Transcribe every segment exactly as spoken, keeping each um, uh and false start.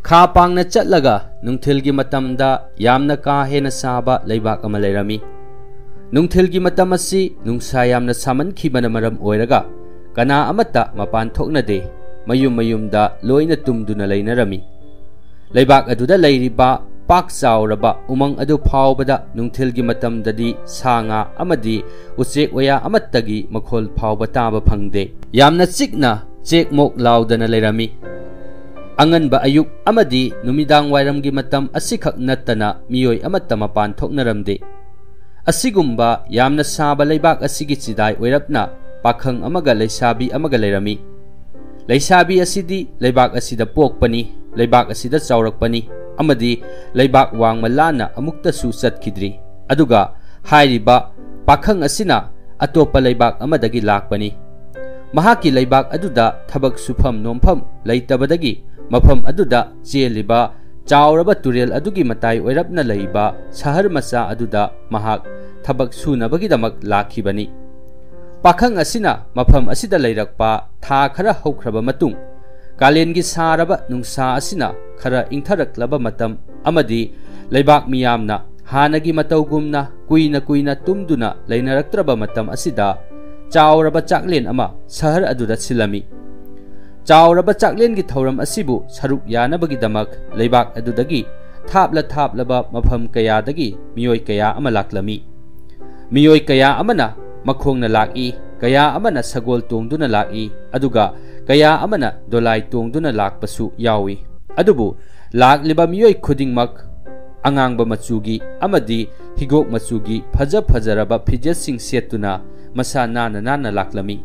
ꯈꯥ ꯄꯥꯡꯅ ꯆꯠꯂꯒ ꯅꯨꯡꯊꯤꯜꯒꯤ ꯃꯇꯝꯗ ꯌꯥꯝꯅ ꯀꯥ ꯍꯦꯟꯅ ꯁꯥꯕ ꯂꯩꯕꯥꯛ ꯑꯃ ꯂꯩꯔꯝꯃꯤ꯫ ꯅꯨꯡꯊꯤꯜꯒꯤ ꯃꯇꯝ ꯑꯁꯤ ꯅꯨꯡꯁꯥ ꯌꯥꯝꯅ ꯁꯥꯃꯟꯈꯤꯕꯅ ꯃꯔꯝ ꯑꯣꯏꯔꯒ ꯀꯅꯥ ꯑꯃꯠꯇ ꯃꯄꯥꯟ ꯊꯣꯛꯅꯗꯦ꯫ ꯃꯌꯨꯝ ꯃꯌꯨꯝꯗ ꯂꯣꯏꯅ ꯇꯨꯝꯗꯨꯅ ꯂꯩꯅꯔꯝꯃꯤ꯫ ꯂꯩꯕꯥꯛ ꯑꯗꯨꯗ ꯂꯩꯔꯤꯕ ꯄꯥꯛ ꯆꯥꯎꯔꯕ ꯎꯃꯪ ꯑꯗꯨ ꯐꯥꯎꯕꯗ ꯅꯨꯡꯊꯤꯜꯒꯤ ꯃꯇꯝꯗꯗꯤ ꯁꯥ ꯉꯥ ꯑꯃꯗꯤ ꯎꯆꯦꯛ ꯋꯥꯌꯥ ꯑꯃꯠꯇꯒꯤ ꯃꯈꯣꯜ ꯐꯥꯎꯕ ꯇꯥꯕ ꯐꯪꯗꯦ꯫ ꯌꯥꯝꯅ ꯆꯤꯛꯅ ꯆꯦꯛ ꯃꯣꯛ ꯂꯥꯎꯗꯅ ꯂꯩꯔꯝꯃꯤ꯫ ꯑꯉꯟꯕ ꯑꯌꯨꯛ ꯑꯃꯗꯤ ꯅꯨꯃꯤꯗꯥꯡ ꯋꯥꯏꯔꯝꯒꯤ ꯃꯇꯝ ꯑꯁꯤꯈꯛ ꯅꯠꯇꯅ ꯃꯤꯑꯣꯏ ꯑꯃꯠꯇ ꯃꯄꯥꯟ ꯊꯣꯛꯅꯔꯝꯗꯦ꯫ ꯑꯁꯤꯒꯨꯝꯕ ꯌꯥꯝꯅ ꯁꯥꯕ ꯂꯩꯕꯥꯛ ꯑꯁꯤꯒꯤ ꯆꯤꯗꯥꯏ ꯑꯣꯏꯔꯞꯅ ꯄꯥꯈꯪ ꯑꯃꯒ ꯂꯩꯁꯥꯕꯤ ꯑꯃꯒ ꯂꯩꯔꯝꯃꯤ꯫ ꯂꯩꯁꯥꯕꯤ ꯑꯁꯤꯗꯤ ꯂꯩꯕꯥꯛ ꯑꯁꯤꯗ ꯄꯣꯛꯄꯅꯤ, ꯂꯩꯕꯥꯛ ꯑꯁꯤꯗ ꯆꯥꯎꯔꯛꯄꯅꯤ ꯑꯃꯗꯤ ꯂꯩꯕꯥꯛ ꯋꯥꯡꯃ ꯂꯥꯟꯅ ꯑꯃꯨꯛꯇꯁꯨ ꯆꯠꯈꯤꯗ꯭ꯔꯤ꯫ ꯑꯗꯨꯒ ꯍꯥꯏꯔꯤꯕ ꯄꯥꯈꯪ ꯑꯁꯤꯅ ꯑꯇꯣꯞꯄ ꯂꯩꯕꯥꯛ ꯑꯃꯗꯒꯤ ꯂꯥꯛꯄꯅꯤ꯫ ꯃꯍꯥꯛꯀꯤ ꯂꯩꯕꯥꯛ ꯑꯗꯨꯗ ꯊꯕꯛ ꯁꯨꯐꯝ ꯅꯣꯝꯐꯝ ꯂꯩꯇꯕꯗꯒꯤ ꯃꯐꯝ ꯑꯗꯨꯗ ꯆꯦꯜꯂꯤꯕ ꯆꯥꯎꯔꯕ ꯇꯨꯔꯦꯜ ꯑꯗꯨꯒꯤ ꯃꯇꯥꯏ ꯑꯣꯏꯔꯞꯅ ꯂꯩꯕ ꯁꯍꯔ ꯃꯆꯥ ꯑꯗꯨꯗ ꯃꯍꯥꯛ ꯊꯕꯛ ꯁꯨꯅꯕꯒꯤꯗꯃꯛ ꯂꯥꯛꯈꯤꯕꯅꯤ꯫ ꯄꯥꯈꯪ ꯑꯁꯤꯅ ꯃꯐꯝ ꯑꯁꯤꯗ ꯂꯩꯔꯛꯄ ꯊꯥ ꯈꯔ ꯍꯧꯈ꯭ꯔꯕ ꯃꯇꯨꯡ, ꯀꯥꯂꯦꯟꯒꯤ ꯁꯥꯔꯕ ꯅꯨꯡꯁꯥ ꯑꯁꯤꯅ ꯈꯔ ꯏꯪꯊꯔꯛꯂꯕ ꯃꯇꯝ ꯑꯃꯗꯤ ꯂꯩꯕꯥꯛ ꯃꯤꯌꯥꯝꯅ ꯍꯥꯟꯅꯒꯤ ꯃꯇꯧꯒꯨꯝꯅ ꯀꯨꯏꯅ ꯀꯨꯏꯅ ꯇꯨꯝꯗꯨꯅ ꯂꯩꯅꯔꯛꯇ꯭ꯔꯕ ꯃꯇꯝ ꯑꯁꯤꯗ ꯆꯥꯎꯔꯕ ꯆꯥꯛꯂꯦꯟ ꯑꯃ ꯁꯍꯔ ꯑꯗꯨꯗ ꯁꯤꯜꯂꯝꯃꯤ꯫ ꯆꯥꯎꯔꯕ ꯆꯥꯛꯂꯦꯟꯒꯤ ꯊꯧꯔꯝ ꯑꯁꯤꯕꯨ ꯁꯔꯨꯛ ꯌꯥꯅꯕꯒꯤꯗꯃꯛ ꯂꯩꯕꯥꯛ ꯑꯗꯨꯗꯒꯤ ꯊꯥꯞꯂ ꯊꯥꯞꯂꯕ ꯃꯐꯝ ꯀꯌꯥꯗꯒꯤ ꯃꯤꯑꯣꯏ ꯀꯌꯥ ꯑꯃ ꯂꯥꯛꯂꯝꯃꯤ꯫ ꯃꯤꯑꯣꯏ ꯀꯌꯥ ꯑꯃꯅ ꯃꯈꯣꯡꯅ ꯂꯥꯛꯏ, ꯀꯌꯥ ꯑꯃꯅ ꯁꯒꯣꯜ ꯇꯣꯡꯗꯨꯅ ꯂꯥꯛꯏ, ꯑꯗꯨꯒ ꯀꯌꯥ ꯑꯃꯅ ꯗꯣꯂꯥꯏ ꯇꯣꯡꯗꯨꯅ ꯂꯥꯛꯄꯁꯨ ꯌꯥꯎꯏ꯫ ꯑꯗꯨꯕꯨ ꯂꯥꯛꯂꯤꯕ ꯃꯤꯑꯣꯏ ꯈꯨꯗꯤꯡꯃꯛ ꯑꯉꯥꯡꯕ ꯃꯆꯨꯒꯤ ꯑꯃꯗꯤ ꯍꯤꯒꯣꯛ ꯃꯆꯨꯒꯤ ꯐꯖ ꯐꯖꯔꯕ ꯐꯤꯖꯦꯠꯁꯤꯡ ꯁꯦꯠꯇꯨꯅ ꯃꯁꯥ ꯅꯥꯟꯅ ꯅꯥꯟꯅ ꯂꯥꯛꯂꯝꯃꯤ꯫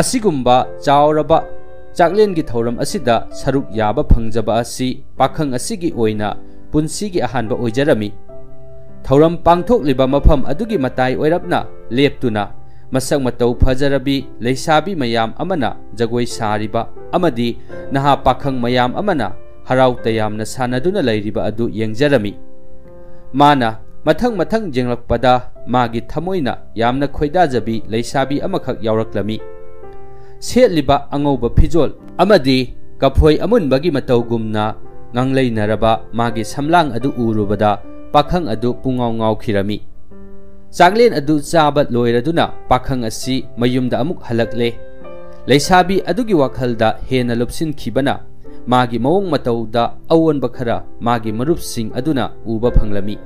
ꯑꯁꯤꯒꯨꯝꯕ ꯆꯥꯎꯔꯕ ꯆꯥꯛꯂꯦꯟꯒꯤ ꯊꯧꯔꯝ ꯑꯁꯤꯗ ꯁꯔꯨꯛ ꯌꯥꯕ ꯐꯪꯖꯕ ꯑꯁꯤ ꯄꯥꯈꯪ ꯑꯁꯤꯒꯤ ꯑꯣꯏꯅ ꯄꯨꯟꯁꯤꯒꯤ ꯑꯍꯥꯟꯕ ꯑꯣꯏꯖꯔꯝꯃꯤ꯫ ꯊꯧꯔꯝ ꯄꯥꯡꯊꯣꯛꯂꯤꯕ ꯃꯐꯝ ꯑꯗꯨꯒꯤ ꯃꯇꯥꯏ ꯑꯣꯏꯔꯞꯅ ꯂꯦꯞꯇꯨꯅ ꯃꯁꯛ ꯃꯇꯧ ꯐꯖꯔꯕꯤ ꯂꯩꯁꯥꯕꯤ ꯃꯌꯥꯝ ꯑꯃꯅ ꯖꯒꯣꯏ ꯁꯥꯔꯤꯕ ꯑꯃꯗꯤ ꯅꯍꯥ ꯄꯥꯈꯪ ꯃꯌꯥꯝ ꯑꯃꯅ ꯍꯔꯥꯎ ꯇꯌꯥꯝꯅ ꯁꯥꯟꯅꯗꯨꯅ ꯂꯩꯔꯤꯕ ꯑꯗꯨ ꯌꯦꯡꯖꯔꯝꯃꯤ꯫ ꯃꯥꯅ ꯃꯊꯪ ꯃꯊꯪ ꯌꯦꯡꯂꯛꯄꯗ ꯃꯥꯒꯤ ꯊꯃꯣꯏꯅ ꯌꯥꯝꯅ ꯈꯣꯏꯗꯥꯖꯕꯤ ꯂꯩꯁꯥꯕꯤ ꯑꯃꯈꯛ ꯌꯥꯎꯔꯛꯂꯝꯃꯤ꯫ ꯁꯦꯠꯂꯤꯕ ꯑꯉꯧꯕ ꯐꯤꯖꯣꯜ ꯑꯃꯗꯤ ꯀꯐꯣꯏ ꯑꯃꯨꯟꯕꯒꯤ ꯃꯇꯧꯒꯨꯝꯅ ꯉꯥꯡꯂꯩꯅꯔꯕ ꯃꯥꯒꯤ ꯁꯝꯂꯥꯡ ꯑꯗꯨ ꯎꯔꯨꯕꯗ ꯄꯥꯈꯪ ꯑꯗꯨ ꯄꯨꯡꯉꯥꯎ ꯉꯥꯎꯈꯤꯔꯝꯃꯤ꯫ ꯆꯥꯛꯂꯦꯟ ꯑꯗꯨ ꯆꯥꯕ ꯂꯣꯏꯔꯗꯨꯅ ꯄꯥꯈꯪ ꯑꯁꯤ ꯃꯌꯨꯝꯗ ꯑꯃꯨꯛ ꯍꯜꯂꯛꯂꯦ꯫ ꯂꯩꯁꯥꯕꯤ ꯑꯗꯨꯒꯤ ꯋꯥꯈꯜꯗ ꯍꯦꯟꯅ ꯂꯨꯞꯁꯤꯟꯈꯤꯕꯅ ꯃꯥꯒꯤ ꯃꯑꯣꯡ ꯃꯇꯧꯗ ꯑꯑꯣꯟꯕ ꯈꯔ ꯃꯥꯒꯤ ꯃꯔꯨꯞꯁꯤꯡ ꯑꯗꯨꯅ ꯎꯕ ꯐꯪꯂꯝꯃꯤ꯫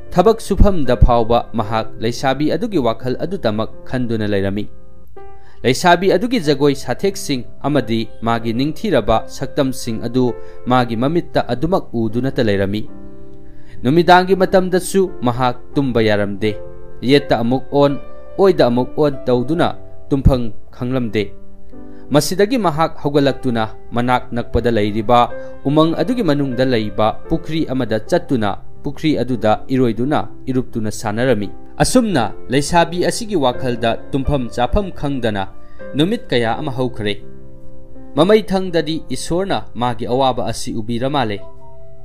ꯊꯕꯛ ꯁꯨꯐꯝꯗ ꯐꯥꯎꯕ ꯃꯍꯥꯛ ꯂꯩꯁꯥꯕꯤ ꯑꯗꯨꯒꯤ ꯋꯥꯈꯜ ꯑꯗꯨꯇꯃꯛ ꯈꯟꯗꯨꯅ ꯂꯩꯔꯝꯃꯤ꯫ ꯂꯩꯁꯥꯕꯤ ꯑꯗꯨꯒꯤ ꯖꯒꯣꯏ ꯁꯥꯊꯦꯛꯁꯤꯡ ꯑꯃꯗꯤ ꯃꯥꯒꯤ ꯅꯤꯡꯊꯤꯔꯕ ꯁꯛꯇꯝꯁꯤꯡ ꯑꯗꯨ ꯃꯥꯒꯤ ꯃꯃꯤꯠꯇ ꯑꯗꯨꯃꯛ ꯎꯗꯨꯅꯇ ꯂꯩꯔꯝꯃꯤ꯫ ꯅꯨꯃꯤꯗꯥꯡꯒꯤ ꯃꯇꯝꯗꯁꯨ ꯃꯍꯥꯛ ꯇꯨꯝꯕ ꯌꯥꯔꯝꯗꯦ꯫ ꯌꯦꯠꯇ ꯑꯃꯨꯛ ꯑꯣꯟ, ꯑꯣꯏꯗ ꯑꯃꯨꯛ ꯑꯣꯟ ꯇꯧꯗꯨꯅ ꯇꯨꯝꯐꯝ ꯈꯪꯂꯝꯗꯦ꯫ ꯃꯁꯤꯗꯒꯤ ꯃꯍꯥꯛ ꯍꯧꯒꯠꯂꯛꯇꯨꯅ ꯃꯅꯥꯛ ꯅꯛꯄꯗ ꯂꯩꯔꯤꯕ ꯎꯃꯪ ꯑꯗꯨꯒꯤ ꯃꯅꯨꯡꯗ ꯂꯩꯕ ꯄꯨꯈ꯭ꯔꯤ ꯑꯃꯗ ꯆꯠꯇꯨꯅ ꯄꯨꯈ꯭ꯔꯤ ꯑꯗꯨꯗ ꯏꯔꯣꯏꯗꯨꯅ ꯏꯔꯨꯞꯇꯨꯅ ꯁꯥꯟꯅꯔꯝꯃꯤ꯫ ꯑꯁꯨꯝꯅ ꯂꯩꯁꯥꯕꯤ ꯑꯁꯤꯒꯤ ꯋꯥꯈꯜꯗ ꯇꯨꯝꯐꯝ ꯆꯥꯐꯝ ꯈꯪꯗꯅ ꯅꯨꯃꯤꯠ ꯀꯌꯥ ꯑꯃ ꯍꯧꯈ꯭ꯔꯦ꯫ ꯃꯃꯩꯊꯪꯗꯗꯤ ꯏꯁꯣꯔꯅ ꯃꯥꯒꯤ ꯑꯋꯥꯕ ꯑꯁꯤ ꯎꯕꯤꯔ ꯃꯥꯜꯂꯦ꯫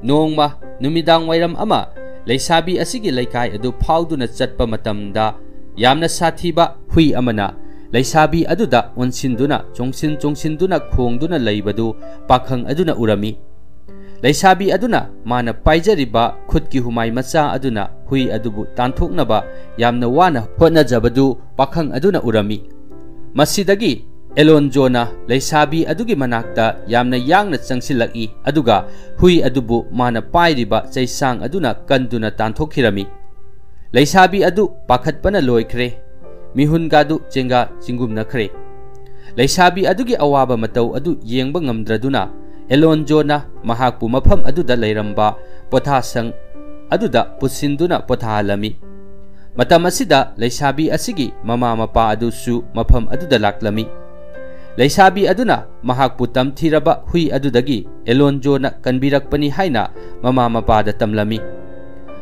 ꯅꯣꯡꯃ ꯅꯨꯃꯤꯗꯥꯡ ꯋꯥꯏꯔꯝ ꯑꯃ ꯂꯩꯁꯥꯕꯤ ꯑꯁꯤꯒꯤ ꯂꯩꯀꯥꯏ ꯑꯗꯨ ꯐꯥꯎꯗꯨꯅ ꯆꯠꯄ ꯃꯇꯝꯗ ꯌꯥꯝꯅ ꯁꯥꯊꯤꯕ ꯍꯨꯏ ꯑꯃꯅ ꯂꯩꯁꯥꯕꯤ ꯑꯗꯨꯗ ꯑꯣꯟꯁꯤꯟꯗꯨꯅ ꯆꯣꯡꯁꯤꯟ ꯆꯣꯡꯁꯤꯟꯗꯨꯅ ꯈꯣꯡꯗꯨꯅ ꯂꯩꯕꯗꯨ ꯄꯥꯈꯪ ꯑꯗꯨꯅ ꯎꯔꯝꯃꯤ꯫ ꯂꯩꯁꯥꯕꯤ ꯑꯗꯨꯅ ꯃꯥꯅ ꯄꯥꯏꯖꯔꯤꯕ ꯈꯨꯠꯀꯤ ꯍꯨꯃꯥꯏ ꯃꯆꯥ ꯑꯗꯨꯅ ꯍꯨꯏ ꯑꯗꯨꯕꯨ ꯇꯥꯟꯊꯣꯛꯅꯕ ꯌꯥꯝꯅ ꯋꯥꯅ ꯍꯣꯠꯅꯖꯕꯗꯨ ꯄꯥꯈꯪ ꯑꯗꯨꯅ ꯎꯔꯝꯃꯤ꯫ ꯃꯁꯤꯗꯒꯤ ꯑꯦꯂꯣꯟꯖꯣꯅ ꯂꯩꯁꯥꯕꯤ ꯑꯗꯨꯒꯤ ꯃꯅꯥꯛꯇ ꯌꯥꯝꯅ ꯌꯥꯡꯅ ꯆꯪꯁꯤꯜꯂꯛꯏ, ꯑꯗꯨꯒ ꯍꯨꯏ ꯑꯗꯨꯕꯨ ꯃꯥꯅ ꯄꯥꯏꯔꯤꯕ ꯆꯩꯁꯥꯡ ꯑꯗꯨꯅ ꯀꯟꯗꯨꯅ ꯇꯥꯟꯊꯣꯛꯈꯤꯔꯝꯃꯤ꯫ ꯂꯩꯁꯥꯕꯤ ꯑꯗꯨ ꯄꯥꯈꯠꯄꯅ ꯂꯣꯏꯈ꯭ꯔꯦ꯫ ꯃꯤꯍꯨꯟꯒꯥꯗꯨ ꯆꯦꯡꯒꯥ ꯆꯤꯡꯒꯨꯝꯅꯈ꯭ꯔꯦ꯫ ꯂꯩꯁꯥꯕꯤ ꯑꯗꯨꯒꯤ ꯑꯋꯥꯕ ꯃꯇꯧ ꯑꯗꯨ ꯌꯦꯡꯕ ꯉꯝꯗ꯭ꯔꯗꯨꯅ ꯑꯦꯂꯣꯟꯖꯣꯅ ꯃꯍꯥꯛꯄꯨ ꯃꯐꯝ ꯑꯗꯨꯗ ꯂꯩꯔꯝꯕ ꯄꯣꯊꯥꯁꯪ ꯑꯗꯨꯗ ꯄꯨꯁꯤꯟꯗꯨꯅ ꯄꯣꯊꯥꯍꯜꯂꯝꯃꯤ꯫ ꯃꯇꯝ ꯑꯁꯤꯗ ꯂꯩꯁꯥꯕꯤ ꯑꯁꯤꯒꯤ ꯃꯃꯥ ꯃꯄꯥ ꯑꯗꯨꯁꯨ ꯃꯐꯝ ꯑꯗꯨꯗ ꯂꯥꯛꯂꯝꯃꯤ꯫ ꯂꯩꯁꯥꯕꯤ ꯑꯗꯨꯅ ꯃꯍꯥꯛꯄꯨ ꯇꯝꯊꯤꯔꯕ ꯍꯨꯏ ꯑꯗꯨꯗꯒꯤ ꯑꯦꯂꯣꯟꯖꯣꯅ ꯀꯟꯕꯤꯔꯛꯄꯅꯤ ꯍꯥꯏꯅ ꯃꯃꯥ ꯃꯄꯥꯗ ꯇꯝꯂꯝꯃꯤ꯫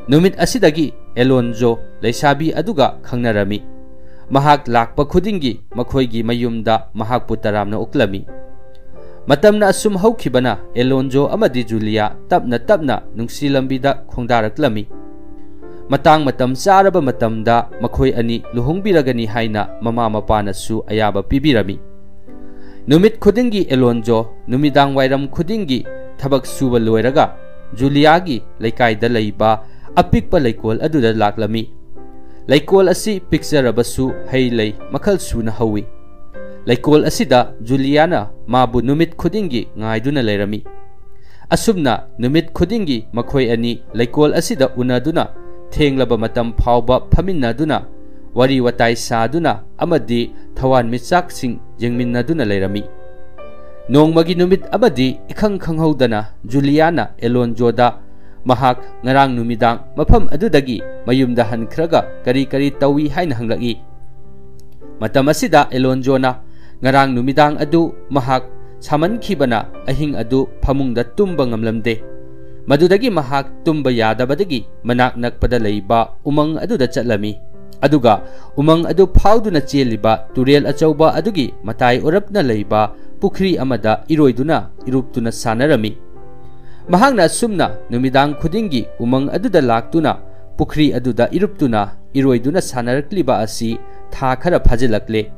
ꯅꯨꯃꯤꯠ ꯑꯁꯤꯗꯒꯤ ꯑꯦꯂꯣꯟꯖꯣ ꯂꯩꯁꯥꯕꯤ ꯑꯗꯨꯒ ꯈꯪꯅꯔꯝꯃꯤ꯫ ꯃꯍꯥꯛ ꯂꯥꯛꯄ ꯈꯨꯗꯤꯡꯒꯤ ꯃꯈꯣꯏꯒꯤ ꯃꯌꯨꯝꯗ ꯃꯍꯥꯛꯄꯨ ꯇꯔꯥꯝꯅ ꯑꯣꯛꯂꯝꯃꯤ꯫ ꯃꯇꯝꯅ ꯑꯁꯨꯝ ꯍꯧꯈꯤꯕꯅ ꯑꯦꯂꯣꯟꯖꯣ ꯑꯃꯗꯤ ꯖꯨꯂꯤꯌꯥ ꯇꯞꯅ ꯇꯞꯅ ꯅꯨꯡꯁꯤ ꯂꯝꯕꯤꯗ ꯈꯣꯡꯗꯥꯔꯛꯂꯝꯃꯤ꯫ ꯃꯇꯥꯡ ꯃꯇꯝ ꯆꯥꯔꯕ ꯃꯇꯝꯗ ꯃꯈꯣꯏ ꯑꯅꯤ ꯂꯨꯍꯣꯡꯕꯤꯔꯒꯅꯤ ꯍꯥꯏꯅ ꯃꯃꯥ ꯃꯄꯥꯅꯁꯨ ꯑꯌꯥꯕ ꯄꯤꯕꯤꯔꯝꯃꯤ꯫ ꯅꯨꯃꯤꯠ ꯈꯨꯗꯤꯡꯒꯤ ꯑꯦꯂꯣꯟꯖꯣ ꯅꯨꯃꯤꯗꯥꯡ ꯋꯥꯏꯔꯝ ꯈꯨꯗꯤꯡꯒꯤ ꯊꯕꯛ ꯁꯨꯕ ꯂꯣꯏꯔꯒ ꯖꯨꯂꯤꯌꯥꯒꯤ ꯂꯩꯀꯥꯏꯗ ꯂꯩꯕ ꯑꯄꯤꯛꯄ ꯂꯩꯀꯣꯜ ꯑꯗꯨꯗ ꯂꯥꯛꯂꯝꯃꯤ꯫ ꯂꯩꯀꯣꯜ ꯑꯁꯤ ꯄꯤꯛꯆꯔꯕꯁꯨ ꯍꯩ ꯂꯩ ꯃꯈꯜ ꯁꯨꯅ ꯍꯧꯏ꯫ ꯂꯩꯀꯣꯜ ꯑꯁꯤꯗ ꯖꯨꯂꯤꯌꯥꯅ ꯃꯥꯕꯨ ꯅꯨꯃꯤꯠ ꯈꯨꯗꯤꯡꯒꯤ ꯉꯥꯏꯗꯨꯅ ꯂꯩꯔꯝꯃꯤ꯫ ꯑꯁꯨꯝꯅ ꯅꯨꯃꯤꯠ ꯈꯨꯗꯤꯡꯒꯤ ꯃꯈꯣꯏ ꯑꯅꯤ ꯂꯩꯀꯣꯜ ꯑꯁꯤꯗ ꯎꯅꯗꯨꯅ ꯊꯦꯡꯂꯕ ꯃꯇꯝ ꯐꯥꯎꯕ ꯐꯝꯃꯤꯟꯅꯗꯨꯅ ꯋꯥꯔꯤ ꯋꯥꯇꯥꯏ ꯁꯥꯗꯨꯅ ꯑꯃꯗꯤ ꯊꯋꯥꯟꯃꯤꯆꯥꯛꯁꯤꯡ ꯌꯦꯡꯃꯤꯟꯅꯗꯨꯅ ꯂꯩꯔꯝꯃꯤ꯫ ꯅꯣꯡꯃꯒꯤ ꯅꯨꯃꯤꯠ ꯑꯃꯗꯤ ꯏꯈꯪ ꯈꯪꯍꯧꯗꯅ ꯖꯨꯂꯤꯌꯥꯅ ꯑꯦꯂꯣꯟꯖꯣꯗ ꯃꯍꯥꯛ ꯉꯔꯥꯡ ꯅꯨꯃꯤꯗꯥꯡ ꯃꯐꯝ ꯑꯗꯨꯗꯒꯤ ꯃꯌꯨꯝꯗ ꯍꯟꯈ꯭ꯔꯒ ꯀꯔꯤ ꯀꯔꯤ ꯇꯧꯏ ꯍꯥꯏꯅ ꯍꯪꯂꯛꯏ꯫ ꯃꯇꯝ ꯑꯁꯤꯗ ꯑꯦꯂꯣꯟꯖꯣꯅ ꯉꯔꯥꯡ ꯅꯨꯃꯤꯗꯥꯡ ꯑꯗꯨ ꯃꯍꯥꯛ ꯁꯥꯃꯟꯈꯤꯕꯅ ꯑꯍꯤꯡ ꯑꯗꯨ ꯐꯃꯨꯡꯗ ꯇꯨꯝꯕ ꯉꯝꯂꯝꯗꯦ꯫ ꯃꯗꯨꯗꯒꯤ ꯃꯍꯥꯛ ꯇꯨꯝꯕ ꯌꯥꯗꯕꯗꯒꯤ ꯃꯅꯥꯛ ꯅꯛꯄꯗ ꯂꯩꯕ ꯎꯃꯪ ꯑꯗꯨꯗ ꯆꯠꯂꯝꯃꯤ꯫ ꯑꯗꯨꯒ ꯎꯃꯪ ꯑꯗꯨ ꯐꯥꯎꯗꯨꯅ ꯆꯦꯜꯂꯤꯕ ꯇꯨꯔꯦꯜ ꯑꯆꯧꯕ ꯑꯗꯨꯒꯤ ꯃꯇꯥꯏ ꯑꯣꯔꯞꯅ ꯂꯩꯕ ꯄꯨꯈ꯭ꯔꯤ ꯑꯃꯗ ꯏꯔꯣꯏꯗꯨꯅ ꯏꯔꯨꯞꯇꯨꯅ ꯁꯥꯟꯅꯔꯝꯃꯤ꯫ ꯃꯍꯥꯛꯅ ꯑꯁꯨꯝꯅ ꯅꯨꯃꯤꯗꯥꯡ ꯈꯨꯗꯤꯡꯒꯤ ꯎꯃꯪ ꯑꯗꯨꯗ ꯂꯥꯛꯇꯨꯅ ꯄꯨꯈ꯭ꯔꯤ ꯑꯗꯨꯗ ꯏꯔꯨꯞꯇꯨꯅ ꯏꯔꯣꯏꯗꯨꯅ ꯁꯥꯟꯅꯔꯛꯂꯤꯕ ꯑꯁꯤ ꯊꯥ ꯈꯔ ꯐꯥꯖꯤꯜꯂꯛꯂꯦ꯫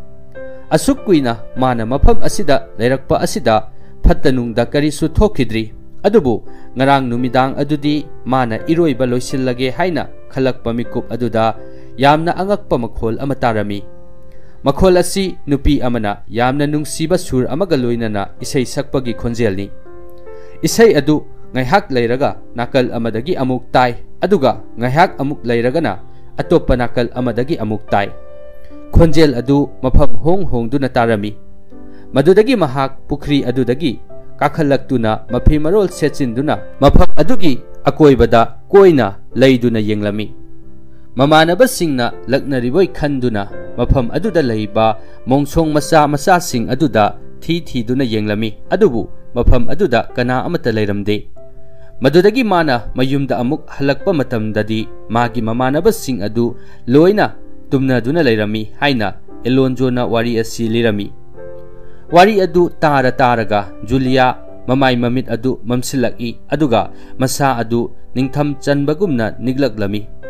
ꯑꯁꯨꯛ ꯀꯨꯏꯅ ꯃꯥꯅ ꯃꯐꯝ ꯑꯁꯤꯗ ꯂꯩꯔꯛꯄ ꯑꯁꯤꯗ ꯐꯠꯇ ꯅꯨꯡꯗ ꯀꯔꯤꯁꯨ ꯊꯣꯛꯈꯤꯗ꯭ꯔꯤ꯫ ꯑꯗꯨꯕꯨ ꯉꯔꯥꯡ ꯅꯨꯃꯤꯗꯥꯡ ꯑꯗꯨꯗꯤ ꯃꯥꯅ ꯏꯔꯣꯏꯕ ꯂꯣꯏꯁꯤꯜꯂꯒꯦ ꯍꯥꯏꯅ ꯈꯜꯂꯛꯄ ꯃꯤꯀꯨꯞ ꯑꯗꯨꯗ ꯌꯥꯝꯅ ꯑꯉꯛꯄ ꯃꯈꯣꯜ ꯑꯃ ꯇꯥꯔꯝꯃꯤ꯫ ꯃꯈꯣꯜ ꯑꯁꯤ ꯅꯨꯄꯤ ꯑꯃꯅ ꯌꯥꯝꯅ ꯅꯨꯡꯁꯤꯕ ꯁꯨꯔ ꯑꯃꯒ ꯂꯣꯏꯅꯅ ꯏꯁꯩ ꯁꯛꯄꯒꯤ ꯈꯣꯟꯖꯦꯜꯅꯤ꯫ ꯏꯁꯩ ꯑꯗꯨ ꯉꯥꯏꯍꯥꯛ ꯂꯩꯔꯒ ꯅꯥꯀꯜ ꯑꯃꯗꯒꯤ ꯑꯃꯨꯛ ꯇꯥꯏ, ꯑꯗꯨꯒ ꯉꯥꯏꯍꯥꯛ ꯑꯃꯨꯛ ꯂꯩꯔꯒꯅ ꯑꯇꯣꯞꯄ ꯅꯥꯀꯜ ꯑꯃꯗꯒꯤ ꯑꯃꯨꯛ ꯇꯥꯏ꯫ ꯈꯣꯟꯖꯦꯜ ꯑꯗꯨ ꯃꯐꯝ ꯍꯣꯡ ꯍꯣꯡꯗꯨꯅ ꯇꯥꯔꯝꯃꯤ꯫ ꯃꯗꯨꯗꯒꯤ ꯃꯍꯥꯛ ꯄꯨꯈ꯭ꯔꯤ ꯑꯗꯨꯗꯒꯤ ꯀꯥꯈꯠꯂꯛꯇꯨꯅ ꯃꯐꯤ ꯃꯔꯣꯜ ꯁꯦꯠꯆꯤꯟꯗꯨꯅ ꯃꯐꯝ ꯑꯗꯨꯒꯤ ꯑꯀꯣꯏꯕꯗ ꯀꯣꯏꯅ ꯂꯩꯗꯨꯅ ꯌꯦꯡꯂꯝꯃꯤ꯫ ꯃꯃꯥꯟꯅꯕꯁꯤꯡꯅ ꯂꯛꯅꯔꯤꯕꯣꯏ ꯈꯟꯗꯨꯅ ꯃꯐꯝ ꯑꯗꯨꯗ ꯂꯩꯕ ꯃꯣꯡꯁꯣꯡ ꯃꯆꯥ ꯃꯆꯥꯁꯤꯡ ꯑꯗꯨꯗ ꯊꯤ ꯊꯤꯗꯨꯅ ꯌꯦꯡꯂꯝꯃꯤ, ꯑꯗꯨꯕꯨ ꯃꯐꯝ ꯑꯗꯨꯗ ꯀꯅꯥ ꯑꯃꯠꯇ ꯂꯩꯔꯝꯗꯦ꯫ ꯃꯗꯨꯗꯒꯤ ꯃꯥꯅ ꯃꯌꯨꯝꯗ ꯑꯃꯨꯛ ꯍꯜꯂꯛꯄ ꯃꯇꯝꯗꯗꯤ ꯃꯥꯒꯤ ꯃꯃꯥꯟꯅꯕꯁꯤꯡ ꯑꯗꯨ ꯂꯣꯏꯅ ꯇꯨꯝꯅꯗꯨꯅ ꯂꯩꯔꯝꯃꯤ ꯍꯥꯏꯅ ꯑꯦꯂꯣꯟꯖꯣꯅ ꯋꯥꯔꯤ ꯑꯁꯤ ꯂꯤꯔꯝꯃꯤ꯫ ꯋꯥꯔꯤ ꯑꯗꯨ ꯇꯥꯔ ꯇꯥꯔꯒ ꯖꯨꯂꯤꯌꯥ ꯃꯃꯥꯏ ꯃꯃꯤꯠ ꯑꯗꯨ ꯃꯝꯁꯤꯜꯂꯛꯏ, ꯑꯗꯨꯒ ꯃꯁꯥ ꯑꯗꯨ ꯅꯤꯡꯊꯝ ꯆꯟꯕꯒꯨꯝꯅ ꯅꯤꯛꯂꯛꯂꯝꯃꯤ꯫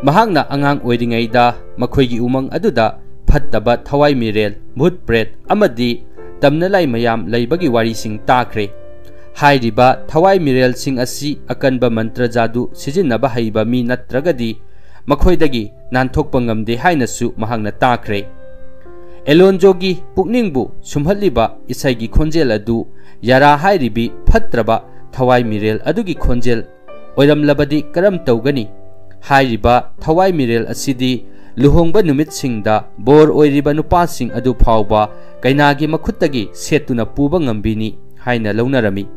ꯃꯍꯥꯛꯅ ꯑꯉꯥꯡ ꯑꯣꯏꯔꯤꯉꯩꯗ ꯃꯈꯣꯏꯒꯤ ꯎꯃꯪ ꯑꯗꯨꯗ ꯐꯠꯇꯕ ꯊꯋꯥꯏ ꯃꯤꯔꯦꯜ, ꯚꯨꯠ ꯄ꯭ꯔꯦꯠ ꯑꯃꯗꯤ ꯇꯝꯅꯂꯥꯏ ꯃꯌꯥꯝ ꯂꯩꯕꯒꯤ ꯋꯥꯔꯤꯁꯤꯡ ꯇꯥꯈ꯭ꯔꯦ꯫ ꯍꯥꯏꯔꯤꯕ ꯊꯋꯥꯏ ꯃꯤꯔꯦꯜꯁꯤꯡ ꯑꯁꯤ ꯑꯀꯟꯕ ꯃꯟꯇ꯭ꯔ ꯖꯥꯗꯨ ꯁꯤꯖꯤꯟꯅꯕ ꯍꯩꯕ ꯃꯤ ꯅꯠꯇ꯭ꯔꯒꯗꯤ ꯃꯈꯣꯏꯗꯒꯤ ꯅꯥꯟꯊꯣꯛꯄ ꯉꯝꯗꯦ ꯍꯥꯏꯅꯁꯨ ꯃꯍꯥꯛꯅ ꯇꯥꯈ꯭ꯔꯦ꯫ ꯑꯦꯂꯣꯟꯖꯣꯒꯤ ꯄꯨꯛꯅꯤꯡꯕꯨ ꯁꯨꯝꯍꯠꯂꯤꯕ ꯏꯁꯩꯒꯤ ꯈꯣꯟꯖꯦꯜ ꯑꯗꯨ ꯌꯥꯔꯥ ꯍꯥꯏꯔꯤꯕꯤ ꯐꯠꯇ꯭ꯔꯕ ꯊꯋꯥꯏ ꯃꯤꯔꯦꯜ ꯑꯗꯨꯒꯤ ꯈꯣꯟꯖꯦꯜ ꯑꯣꯏꯔꯝꯂꯕꯗꯤ ꯀꯔꯝ ꯇꯧꯒꯅꯤ? ꯍꯥꯏꯔꯤꯕ ꯊꯋꯥꯏ ꯃꯤꯔꯦꯜ ꯑꯁꯤꯗꯤ ꯂꯨꯍꯣꯡꯕ ꯅꯨꯃꯤꯠꯁꯤꯡꯗ ꯕꯣꯔ ꯑꯣꯏꯔꯤꯕ ꯅꯨꯄꯥꯁꯤꯡ ꯑꯗꯨ ꯐꯥꯎꯕ ꯀꯩꯅꯥꯒꯤ ꯃꯈꯨꯠꯇꯒꯤ ꯁꯦꯠꯇꯨꯅ ꯄꯨꯕ ꯉꯝꯕꯤꯅꯤ ꯍꯥꯏꯅ ꯂꯧꯅꯔꯝꯃꯤ꯫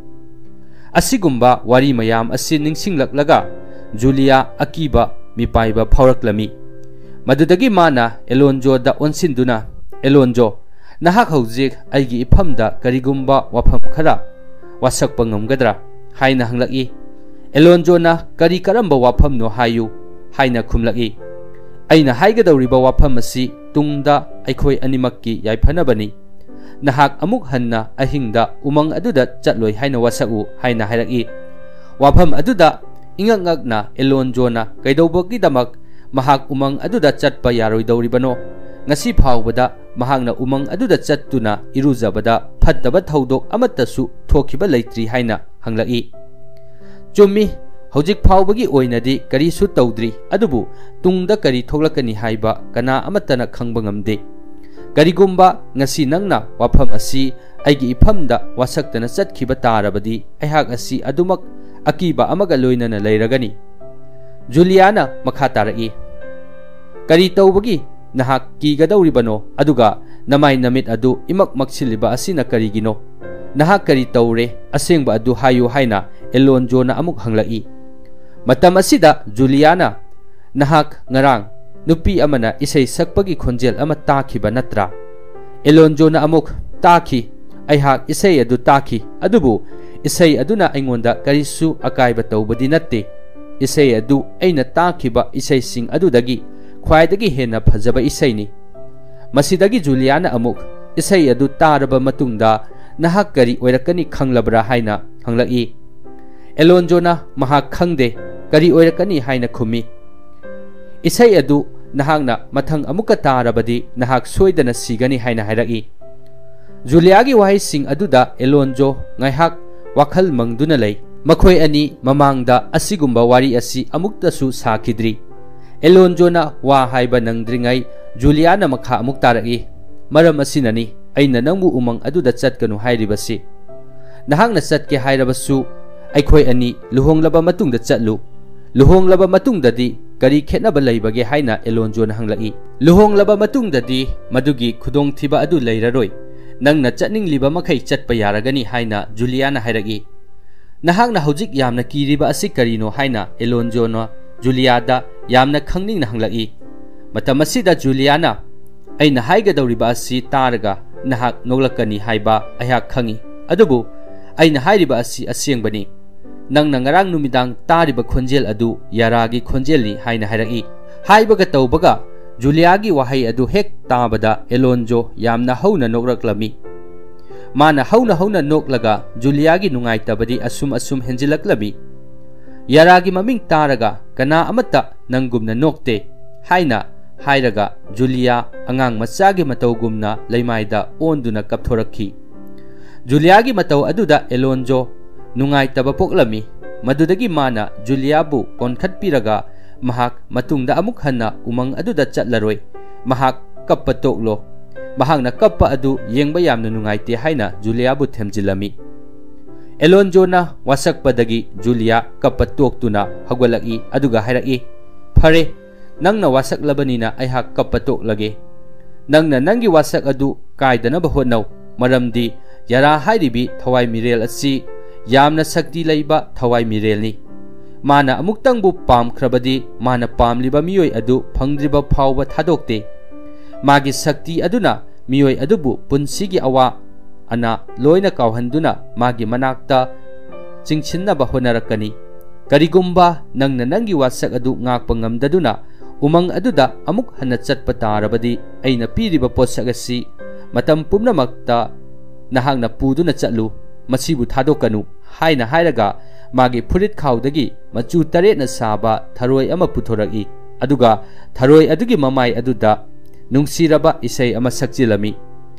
ꯑꯁꯤꯒꯨꯝꯕ ꯋꯥꯔꯤ ꯃꯌꯥꯝ ꯑꯁꯤ ꯅꯤꯡꯁꯤꯡꯂꯛꯂꯒ ꯖꯨꯂꯤꯌꯥ ꯑꯀꯤꯕ ꯃꯤꯄꯥꯏꯕ ꯐꯥꯎꯔꯛꯂꯝꯃꯤ꯫ ꯃꯗꯨꯗꯒꯤ ꯃꯥꯅ ꯑꯦꯂꯣꯟꯖꯣꯗ ꯑꯣꯟꯁꯤꯟꯗꯨꯅ, "ꯑꯦꯂꯣꯟꯖꯣ, ꯅꯍꯥꯛ ꯍꯧꯖꯤꯛ ꯑꯩꯒꯤ ꯏꯐꯝꯗ ꯀꯔꯤꯒꯨꯝꯕ ꯋꯥꯐꯝ ꯈꯔ ꯋꯥꯁꯛꯄ ꯉꯝꯒꯗ꯭ꯔꯥ?" ꯍꯥꯏꯅ ꯍꯪꯂꯛꯏ꯫ ꯑꯦꯂꯣꯟꯖꯣꯅ, "ꯀꯔꯤ ꯀꯔꯝꯕ ꯋꯥꯐꯝꯅꯣ ꯍꯥꯏꯌꯨ" ꯍꯥꯏꯅ ꯈꯨꯝꯂꯛꯏ꯫ "ꯑꯩꯅ ꯍꯥꯏꯒꯗꯧꯔꯤꯕ ꯋꯥꯐꯝ ꯑꯁꯤ ꯇꯨꯡꯗ ꯑꯩꯈꯣꯏ ꯑꯅꯤꯃꯛꯀꯤ ꯌꯥꯏꯐꯅꯕꯅꯤ꯫ ꯅꯍꯥꯛ ꯑꯃꯨꯛ ꯍꯟꯅ ꯑꯍꯤꯡꯗ ꯎꯃꯪ ꯑꯗꯨꯗ ꯆꯠꯂꯣꯏ ꯍꯥꯏꯅ ꯋꯥꯁꯛꯎ" ꯍꯥꯏꯅ ꯍꯥꯏꯔꯛꯏ꯫ ꯋꯥꯐꯝ ꯑꯗꯨꯗ ꯏꯉꯛ ꯉꯛꯅ ꯑꯦꯂꯣꯟꯖꯣꯅ ꯀꯩꯗꯧꯕꯒꯤꯗꯃꯛ ꯃꯍꯥꯛ ꯎꯃꯪ ꯑꯗꯨꯗ ꯆꯠꯄ ꯌꯥꯔꯣꯏꯗꯧꯔꯤꯕꯅꯣ? ꯉꯁꯤ ꯐꯥꯎꯕꯗ ꯃꯍꯥꯛꯅ ꯎꯃꯪ ꯑꯗꯨꯗ ꯆꯠꯇꯨꯅ ꯏꯔꯨꯖꯕꯗ ꯐꯠꯇꯕ ꯊꯧꯗꯣꯛ ꯑꯃꯠꯇꯁꯨ ꯊꯣꯛꯈꯤꯕ ꯂꯩꯇ꯭ꯔꯤ ꯍꯥꯏꯅ ꯍꯪꯂꯛꯏ꯫ "ꯆꯨꯝꯃꯤ, ꯍꯧꯖꯤꯛ ꯐꯥꯎꯕꯒꯤ ꯑꯣꯏꯅꯗꯤ ꯀꯔꯤꯁꯨ ꯇꯧꯗ꯭ꯔꯤ, ꯑꯗꯨꯕꯨ ꯇꯨꯡꯗ ꯀꯔꯤ ꯊꯣꯛꯂꯛꯀꯅꯤ ꯍꯥꯏꯕ ꯀꯅꯥ ꯑꯃꯠꯇꯅ ꯈꯪꯕ ꯉꯝꯗꯦ꯫ ꯀꯔꯤꯒꯨꯝꯕ ꯉꯁꯤ ꯅꯪꯅ ꯋꯥꯐꯝ ꯑꯁꯤ ꯑꯩꯒꯤ ꯏꯐꯝꯗ ꯋꯥꯁꯛꯇꯅ ꯆꯠꯈꯤꯕ ꯇꯥꯔꯕꯗꯤ ꯑꯩꯍꯥꯛ ꯑꯁꯤ ꯑꯗꯨꯃꯛ ꯑꯀꯤꯕ ꯑꯃꯒ ꯂꯣꯏꯅꯅ ꯂꯩꯔꯒꯅꯤ"꯫ ꯖꯨꯂꯤꯌꯥꯅ ꯃꯈꯥ ꯇꯥꯔꯛꯏ, "ꯀꯔꯤ ꯇꯧꯕꯒꯤ ꯅꯍꯥꯛ ꯀꯤꯒꯗꯧꯔꯤꯕꯅꯣ? ꯑꯗꯨꯒ ꯅꯃꯥꯏ ꯅꯃꯤꯠ ꯑꯗꯨ ꯏꯃꯛ ꯃꯛꯁꯤꯜꯂꯤꯕ ꯑꯁꯤꯅ ꯀꯔꯤꯒꯤꯅꯣ? ꯅꯍꯥꯛ ꯀꯔꯤ ꯇꯧꯔꯦ? ꯑꯁꯦꯡꯕ ꯑꯗꯨ ꯍꯥꯏꯌꯨ" ꯍꯥꯏꯅ ꯑꯦꯂꯣꯟꯖꯣꯅ ꯑꯃꯨꯛ ꯍꯪꯂꯛꯏ꯫ ꯃꯇꯝ ꯑꯁꯤꯗ ꯖꯨꯂꯤꯌꯥꯅ, "ꯅꯍꯥꯛ ꯉꯔꯥꯡ ꯅꯨꯄꯤ ꯑꯃꯅ ꯏꯁꯩ ꯁꯛꯄꯒꯤ ꯈꯣꯟꯖꯦꯜ ꯑꯃ ꯇꯥꯈꯤꯕ ꯅꯠꯇ꯭ꯔꯥ?" ꯑꯦꯂꯣꯟꯖꯣꯅ ꯑꯃꯨꯛ, "ꯇꯥꯈꯤ꯫ ꯑꯩꯍꯥꯛ ꯏꯁꯩ ꯑꯗꯨ ꯇꯥꯈꯤ, ꯑꯗꯨꯕꯨ ꯏꯁꯩ ꯑꯗꯨꯅ ꯑꯩꯉꯣꯟꯗ ꯀꯔꯤꯁꯨ ꯑꯀꯥꯏꯕ ꯇꯧꯕꯗꯤ ꯅꯠꯇꯦ꯫ ꯏꯁꯩ ꯑꯗꯨ ꯑꯩꯅ ꯇꯥꯈꯤꯕ ꯏꯁꯩꯁꯤꯡ ꯑꯗꯨꯗꯒꯤ ꯈ꯭ꯋꯥꯏꯗꯒꯤ ꯍꯦꯟꯅ ꯐꯖꯕ ꯏꯁꯩꯅꯤ"꯫ ꯃꯁꯤꯗꯒꯤ ꯖꯨꯂꯤꯌꯥꯅ ꯑꯃꯨꯛ, "ꯏꯁꯩ ꯑꯗꯨ ꯇꯥꯔꯕ ꯃꯇꯨꯡꯗ ꯅꯍꯥꯛ ꯀꯔꯤ ꯑꯣꯏꯔꯛꯀꯅꯤ ꯈꯪꯂꯕ꯭ꯔꯥ?" ꯍꯥꯏꯅ ꯍꯪꯂꯛꯏ꯫ ꯑꯦꯂꯣꯟꯖꯣꯅ ꯃꯍꯥꯛ ꯈꯪꯗꯦ, ꯀꯔꯤ ꯑꯣꯏꯔꯛꯀꯅꯤ ꯍꯥꯏꯅ ꯈꯨꯝꯃꯤ꯫ "ꯏꯁꯩ ꯑꯗꯨ ꯅꯍꯥꯛꯅ ꯃꯊꯪ ꯑꯃꯨꯛꯀ ꯇꯥꯔꯕꯗꯤ ꯅꯍꯥꯛ ꯁꯣꯏꯗꯅ ꯁꯤꯒꯅꯤ" ꯍꯥꯏꯅ ꯍꯥꯏꯔꯛꯏ꯫ ꯖꯨꯂꯤꯌꯥꯒꯤ ꯋꯥꯍꯩꯁꯤꯡ ꯑꯗꯨꯗ ꯑꯦꯂꯣꯟꯖꯣ ꯉꯥꯏꯍꯥꯛ ꯋꯥꯈꯜ ꯃꯪꯗꯨꯅ ꯂꯩ꯫ ꯃꯈꯣꯏ ꯑꯅꯤ ꯃꯃꯥꯡꯗ ꯑꯁꯤꯒꯨꯝꯕ ꯋꯥꯔꯤ ꯑꯁꯤ ꯑꯃꯨꯛꯇꯁꯨ ꯁꯥꯈꯤꯗ꯭ꯔꯤ꯫ ꯑꯦꯂꯣꯟꯖꯣꯅ ꯋꯥ ꯍꯥꯏꯕ ꯅꯪꯗ꯭ꯔꯤꯉꯩ ꯖꯨꯂꯤꯌꯥꯅ ꯃꯈꯥ ꯑꯃꯨꯛ ꯇꯥꯔꯛꯏ, "ꯃꯔꯝ ꯑꯁꯤꯅꯅꯤ ꯑꯩꯅ ꯅꯪꯕꯨ ꯎꯃꯪ ꯑꯗꯨꯗ ꯆꯠꯀꯅꯨ ꯍꯥꯏꯔꯤꯕꯁꯤ꯫ ꯅꯍꯥꯛꯅ ꯆꯠꯀꯦ ꯍꯥꯏꯔꯕꯁꯨ ꯑꯩꯈꯣꯏ ꯑꯅꯤ ꯂꯨꯍꯣꯡꯂꯕ ꯃꯇꯨꯡꯗ ꯆꯠꯂꯨ꯫ ꯂꯨꯍꯣꯡꯂꯕ ꯃꯇꯨꯡꯗꯗꯤ ꯀꯔꯤ ꯈꯦꯠꯅꯕ ꯂꯩꯕꯒꯦ?" ꯍꯥꯏꯅ ꯑꯦꯂꯣꯟꯖꯣꯅ ꯍꯪꯂꯛꯏ꯫ "ꯂꯨꯍꯣꯡꯂꯕ ꯃꯇꯨꯡꯗꯗꯤ ꯃꯗꯨꯒꯤ ꯈꯨꯗꯣꯡꯊꯤꯕ ꯑꯗꯨ ꯂꯩꯔꯔꯣꯏ꯫ ꯅꯪꯅ ꯆꯠꯅꯤꯡꯂꯤꯕ ꯃꯈꯩ ꯆꯠꯄ ꯌꯥꯔꯒꯅꯤ," ꯍꯥꯏꯅ ꯖꯨꯂꯤꯌꯥꯅ ꯍꯥꯏꯔꯛꯏ꯫ "ꯅꯍꯥꯛꯅ ꯍꯧꯖꯤꯛ ꯌꯥꯝꯅ ꯀꯤꯔꯤꯕ ꯑꯁꯤ ꯀꯔꯤꯅꯣ?" ꯍꯥꯏꯅ ꯑꯦꯂꯣꯟꯖꯣꯅ ꯖꯨꯂꯤꯌꯥꯗ ꯌꯥꯝꯅ ꯈꯪꯅꯤꯡꯅ ꯍꯪꯂꯛꯏ꯫ ꯃꯇꯝ ꯑꯁꯤꯗ ꯖꯨꯂꯤꯌꯥꯅ, "ꯑꯩꯅ ꯍꯥꯏꯒꯗꯧꯔꯤꯕ ꯑꯁꯤ ꯇꯥꯔꯒ ꯅꯍꯥꯛ ꯅꯣꯛꯂꯛꯀꯅꯤ ꯍꯥꯏꯕ ꯑꯩꯍꯥꯛ ꯈꯪꯏ, ꯑꯗꯨꯕꯨ ꯑꯩꯅ ꯍꯥꯏꯔꯤꯕ ꯑꯁꯤ ꯑꯁꯦꯡꯕꯅꯤ꯫ ꯅꯪꯅ ꯉꯔꯥꯡ ꯅꯨꯃꯤꯗꯥꯡ ꯇꯥꯔꯤꯕ ꯈꯣꯟꯖꯦꯜ ꯑꯗꯨ ꯌꯥꯔꯥꯒꯤ ꯈꯣꯟꯖꯦꯜꯅꯤ," ꯍꯥꯏꯅ ꯍꯥꯏꯔꯛꯏ꯫ ꯍꯥꯏꯕꯒ ꯇꯧꯕꯒ ꯖꯨꯂꯤꯌꯥꯒꯤ ꯋꯥꯍꯩ ꯑꯗꯨ ꯍꯦꯛ ꯇꯥꯕꯗ ꯑꯦꯂꯣꯟꯖꯣ ꯌꯥꯝꯅ ꯍꯧꯅ ꯅꯣꯛꯂꯛꯂꯝꯃꯤ꯫ ꯃꯥꯅ ꯍꯧꯅ ꯍꯧꯅ ꯅꯣꯛꯂꯒ ꯖꯨꯂꯤꯌꯥꯒꯤ ꯅꯨꯡꯉꯥꯏꯇꯕꯗꯤ ꯑꯁꯨꯝ ꯑꯁꯨꯝ ꯍꯦꯟꯖꯤꯜꯂꯛꯂꯝꯃꯤ꯫ "ꯌꯥꯔꯥꯒꯤ ꯃꯃꯤꯡ ꯇꯥꯔꯒ ꯀꯅꯥ ꯑꯃꯠꯇ ꯅꯪꯒꯨꯝꯅ ꯅꯣꯛꯇꯦ," ꯍꯥꯏꯅ ꯍꯥꯏꯔꯒ ꯖꯨꯂꯤꯌꯥ ꯑꯉꯥꯡ ꯃꯆꯥꯒꯤ ꯃꯇꯧꯒꯨꯝꯅ ꯂꯩꯃꯥꯏꯗ ꯑꯣꯟꯗꯨꯅ ꯀꯞꯊꯣꯔꯛꯈꯤ꯫ ꯖꯨꯂꯤꯌꯥꯒꯤ ꯃꯇꯧ ꯑꯗꯨꯗ ꯑꯦꯂꯣꯟꯖꯣ ꯅꯨꯡꯉꯥꯏꯇꯕ ꯄꯣꯛꯂꯝꯃꯤ꯫ ꯃꯗꯨꯗꯒꯤ ꯃꯥꯅ ꯖꯨꯂꯤꯌꯥꯕꯨ ꯀꯣꯟꯈꯠꯄꯤꯔꯒ ꯃꯍꯥꯛ ꯃꯇꯨꯡꯗ ꯑꯃꯨꯛ ꯍꯟꯅ ꯎꯃꯪ ꯑꯗꯨꯗ ꯆꯠꯂꯔꯣꯏ꯫ ꯃꯍꯥꯛ ꯀꯞꯄ ꯇꯣꯛꯂꯣ꯫ ꯃꯍꯥꯛꯅ ꯀꯞꯄ ꯑꯗꯨ ꯌꯦꯡꯕ ꯌꯥꯝꯅ ꯅꯨꯡꯉꯥꯏꯇꯦ ꯍꯥꯏꯅ ꯖꯨꯂꯤꯌꯥꯕꯨ ꯊꯦꯝꯖꯤꯜꯂꯝꯃꯤ꯫ ꯑꯦꯂꯣꯟꯖꯣꯅ ꯋꯥꯁꯛꯄꯗꯒꯤ ꯖꯨꯂꯤꯌꯥ ꯀꯞꯄ ꯇꯣꯛꯇꯨꯅ ꯍꯧꯒꯠꯂꯛꯏ, ꯑꯗꯨꯒ ꯍꯥꯏꯔꯛꯏ, "ꯐꯔꯦ, ꯅꯪꯅ ꯋꯥꯁꯛꯂꯕꯅꯤꯅ ꯑꯩꯍꯥꯛ ꯀꯞꯄ ꯇꯣꯛꯂꯒꯦ꯫ ꯅꯪꯅ ꯅꯪꯒꯤ ꯋꯥꯁꯛ ꯑꯗꯨ ꯀꯥꯏꯗꯅꯕ ꯍꯣꯠꯅꯧ, ꯃꯔꯝꯗꯤ ꯌꯥꯔꯥ ꯍꯥꯏꯔꯤꯕꯤ ꯊꯋꯥꯏ ꯃꯤꯔꯦꯜ ꯑꯁꯤ ꯌꯥꯝꯅ ꯁꯛꯇꯤ ꯂꯩꯕ ꯊꯋꯥꯏ ꯃꯤꯔꯦꯜꯅꯤ꯫ ꯃꯥꯅ ꯑꯃꯨꯛꯇꯪꯕꯨ ꯄꯥꯝꯈ꯭ꯔꯕꯗꯤ ꯃꯥꯅ ꯄꯥꯝꯂꯤꯕ ꯃꯤꯑꯣꯏ ꯑꯗꯨ ꯐꯪꯗ꯭ꯔꯤꯕ ꯐꯥꯎꯕ ꯊꯥꯗꯣꯛꯇꯦ꯫ ꯃꯥꯒꯤ ꯁꯛꯇꯤ ꯑꯗꯨꯅ ꯃꯤꯑꯣꯏ ꯑꯗꯨꯕꯨ ꯄꯨꯟꯁꯤꯒꯤ ꯑꯋꯥ ꯑꯅꯥ ꯂꯣꯏꯅ ꯀꯥꯎꯍꯟꯗꯨꯅ ꯃꯥꯒꯤ ꯃꯅꯥꯛꯇ ꯆꯤꯡꯁꯤꯟꯅꯕ ꯍꯣꯠꯅꯔꯛꯀꯅꯤ꯫ ꯀꯔꯤꯒꯨꯝꯕ ꯅꯪꯅ ꯅꯪꯒꯤ ꯋꯥꯁꯛ ꯑꯗꯨ ꯉꯥꯛꯄ ꯉꯝꯗꯗꯨꯅ ꯎꯃꯪ ꯑꯗꯨꯗ ꯑꯃꯨꯛ ꯍꯟꯅ ꯆꯠꯄ ꯇꯥꯔꯕꯗꯤ, ꯑꯩꯅ ꯄꯤꯔꯤꯕ ꯄꯣꯠꯁꯛ ꯑꯁꯤ ꯃꯇꯝ ꯄꯨꯝꯅꯃꯛꯇ ꯅꯍꯥꯛꯅ ꯄꯨꯗꯨꯅ ꯆꯠꯂꯨ, ꯃꯁꯤꯕꯨ ꯊꯥꯗꯣꯛꯀꯅꯨ," ꯍꯥꯏꯅ ꯍꯥꯏꯔꯒ ꯃꯥꯒꯤ ꯐꯨꯔꯤꯠ ꯈꯥꯎꯗꯒꯤ ꯃꯆꯨ ꯇꯔꯦꯠꯅ ꯁꯥꯕ ꯊꯔꯣꯏ ꯑꯃ ꯄꯨꯊꯣꯔꯛꯏ꯫ ꯑꯗꯨꯒ ꯊꯔꯣꯏ ꯑꯗꯨꯒꯤ ꯃꯃꯥꯏ ꯑꯗꯨꯗ ꯅꯨꯡꯁꯤꯔꯕ ꯏꯁꯩ ꯑꯃ ꯁꯛꯆꯤꯜꯂꯝꯃꯤ꯫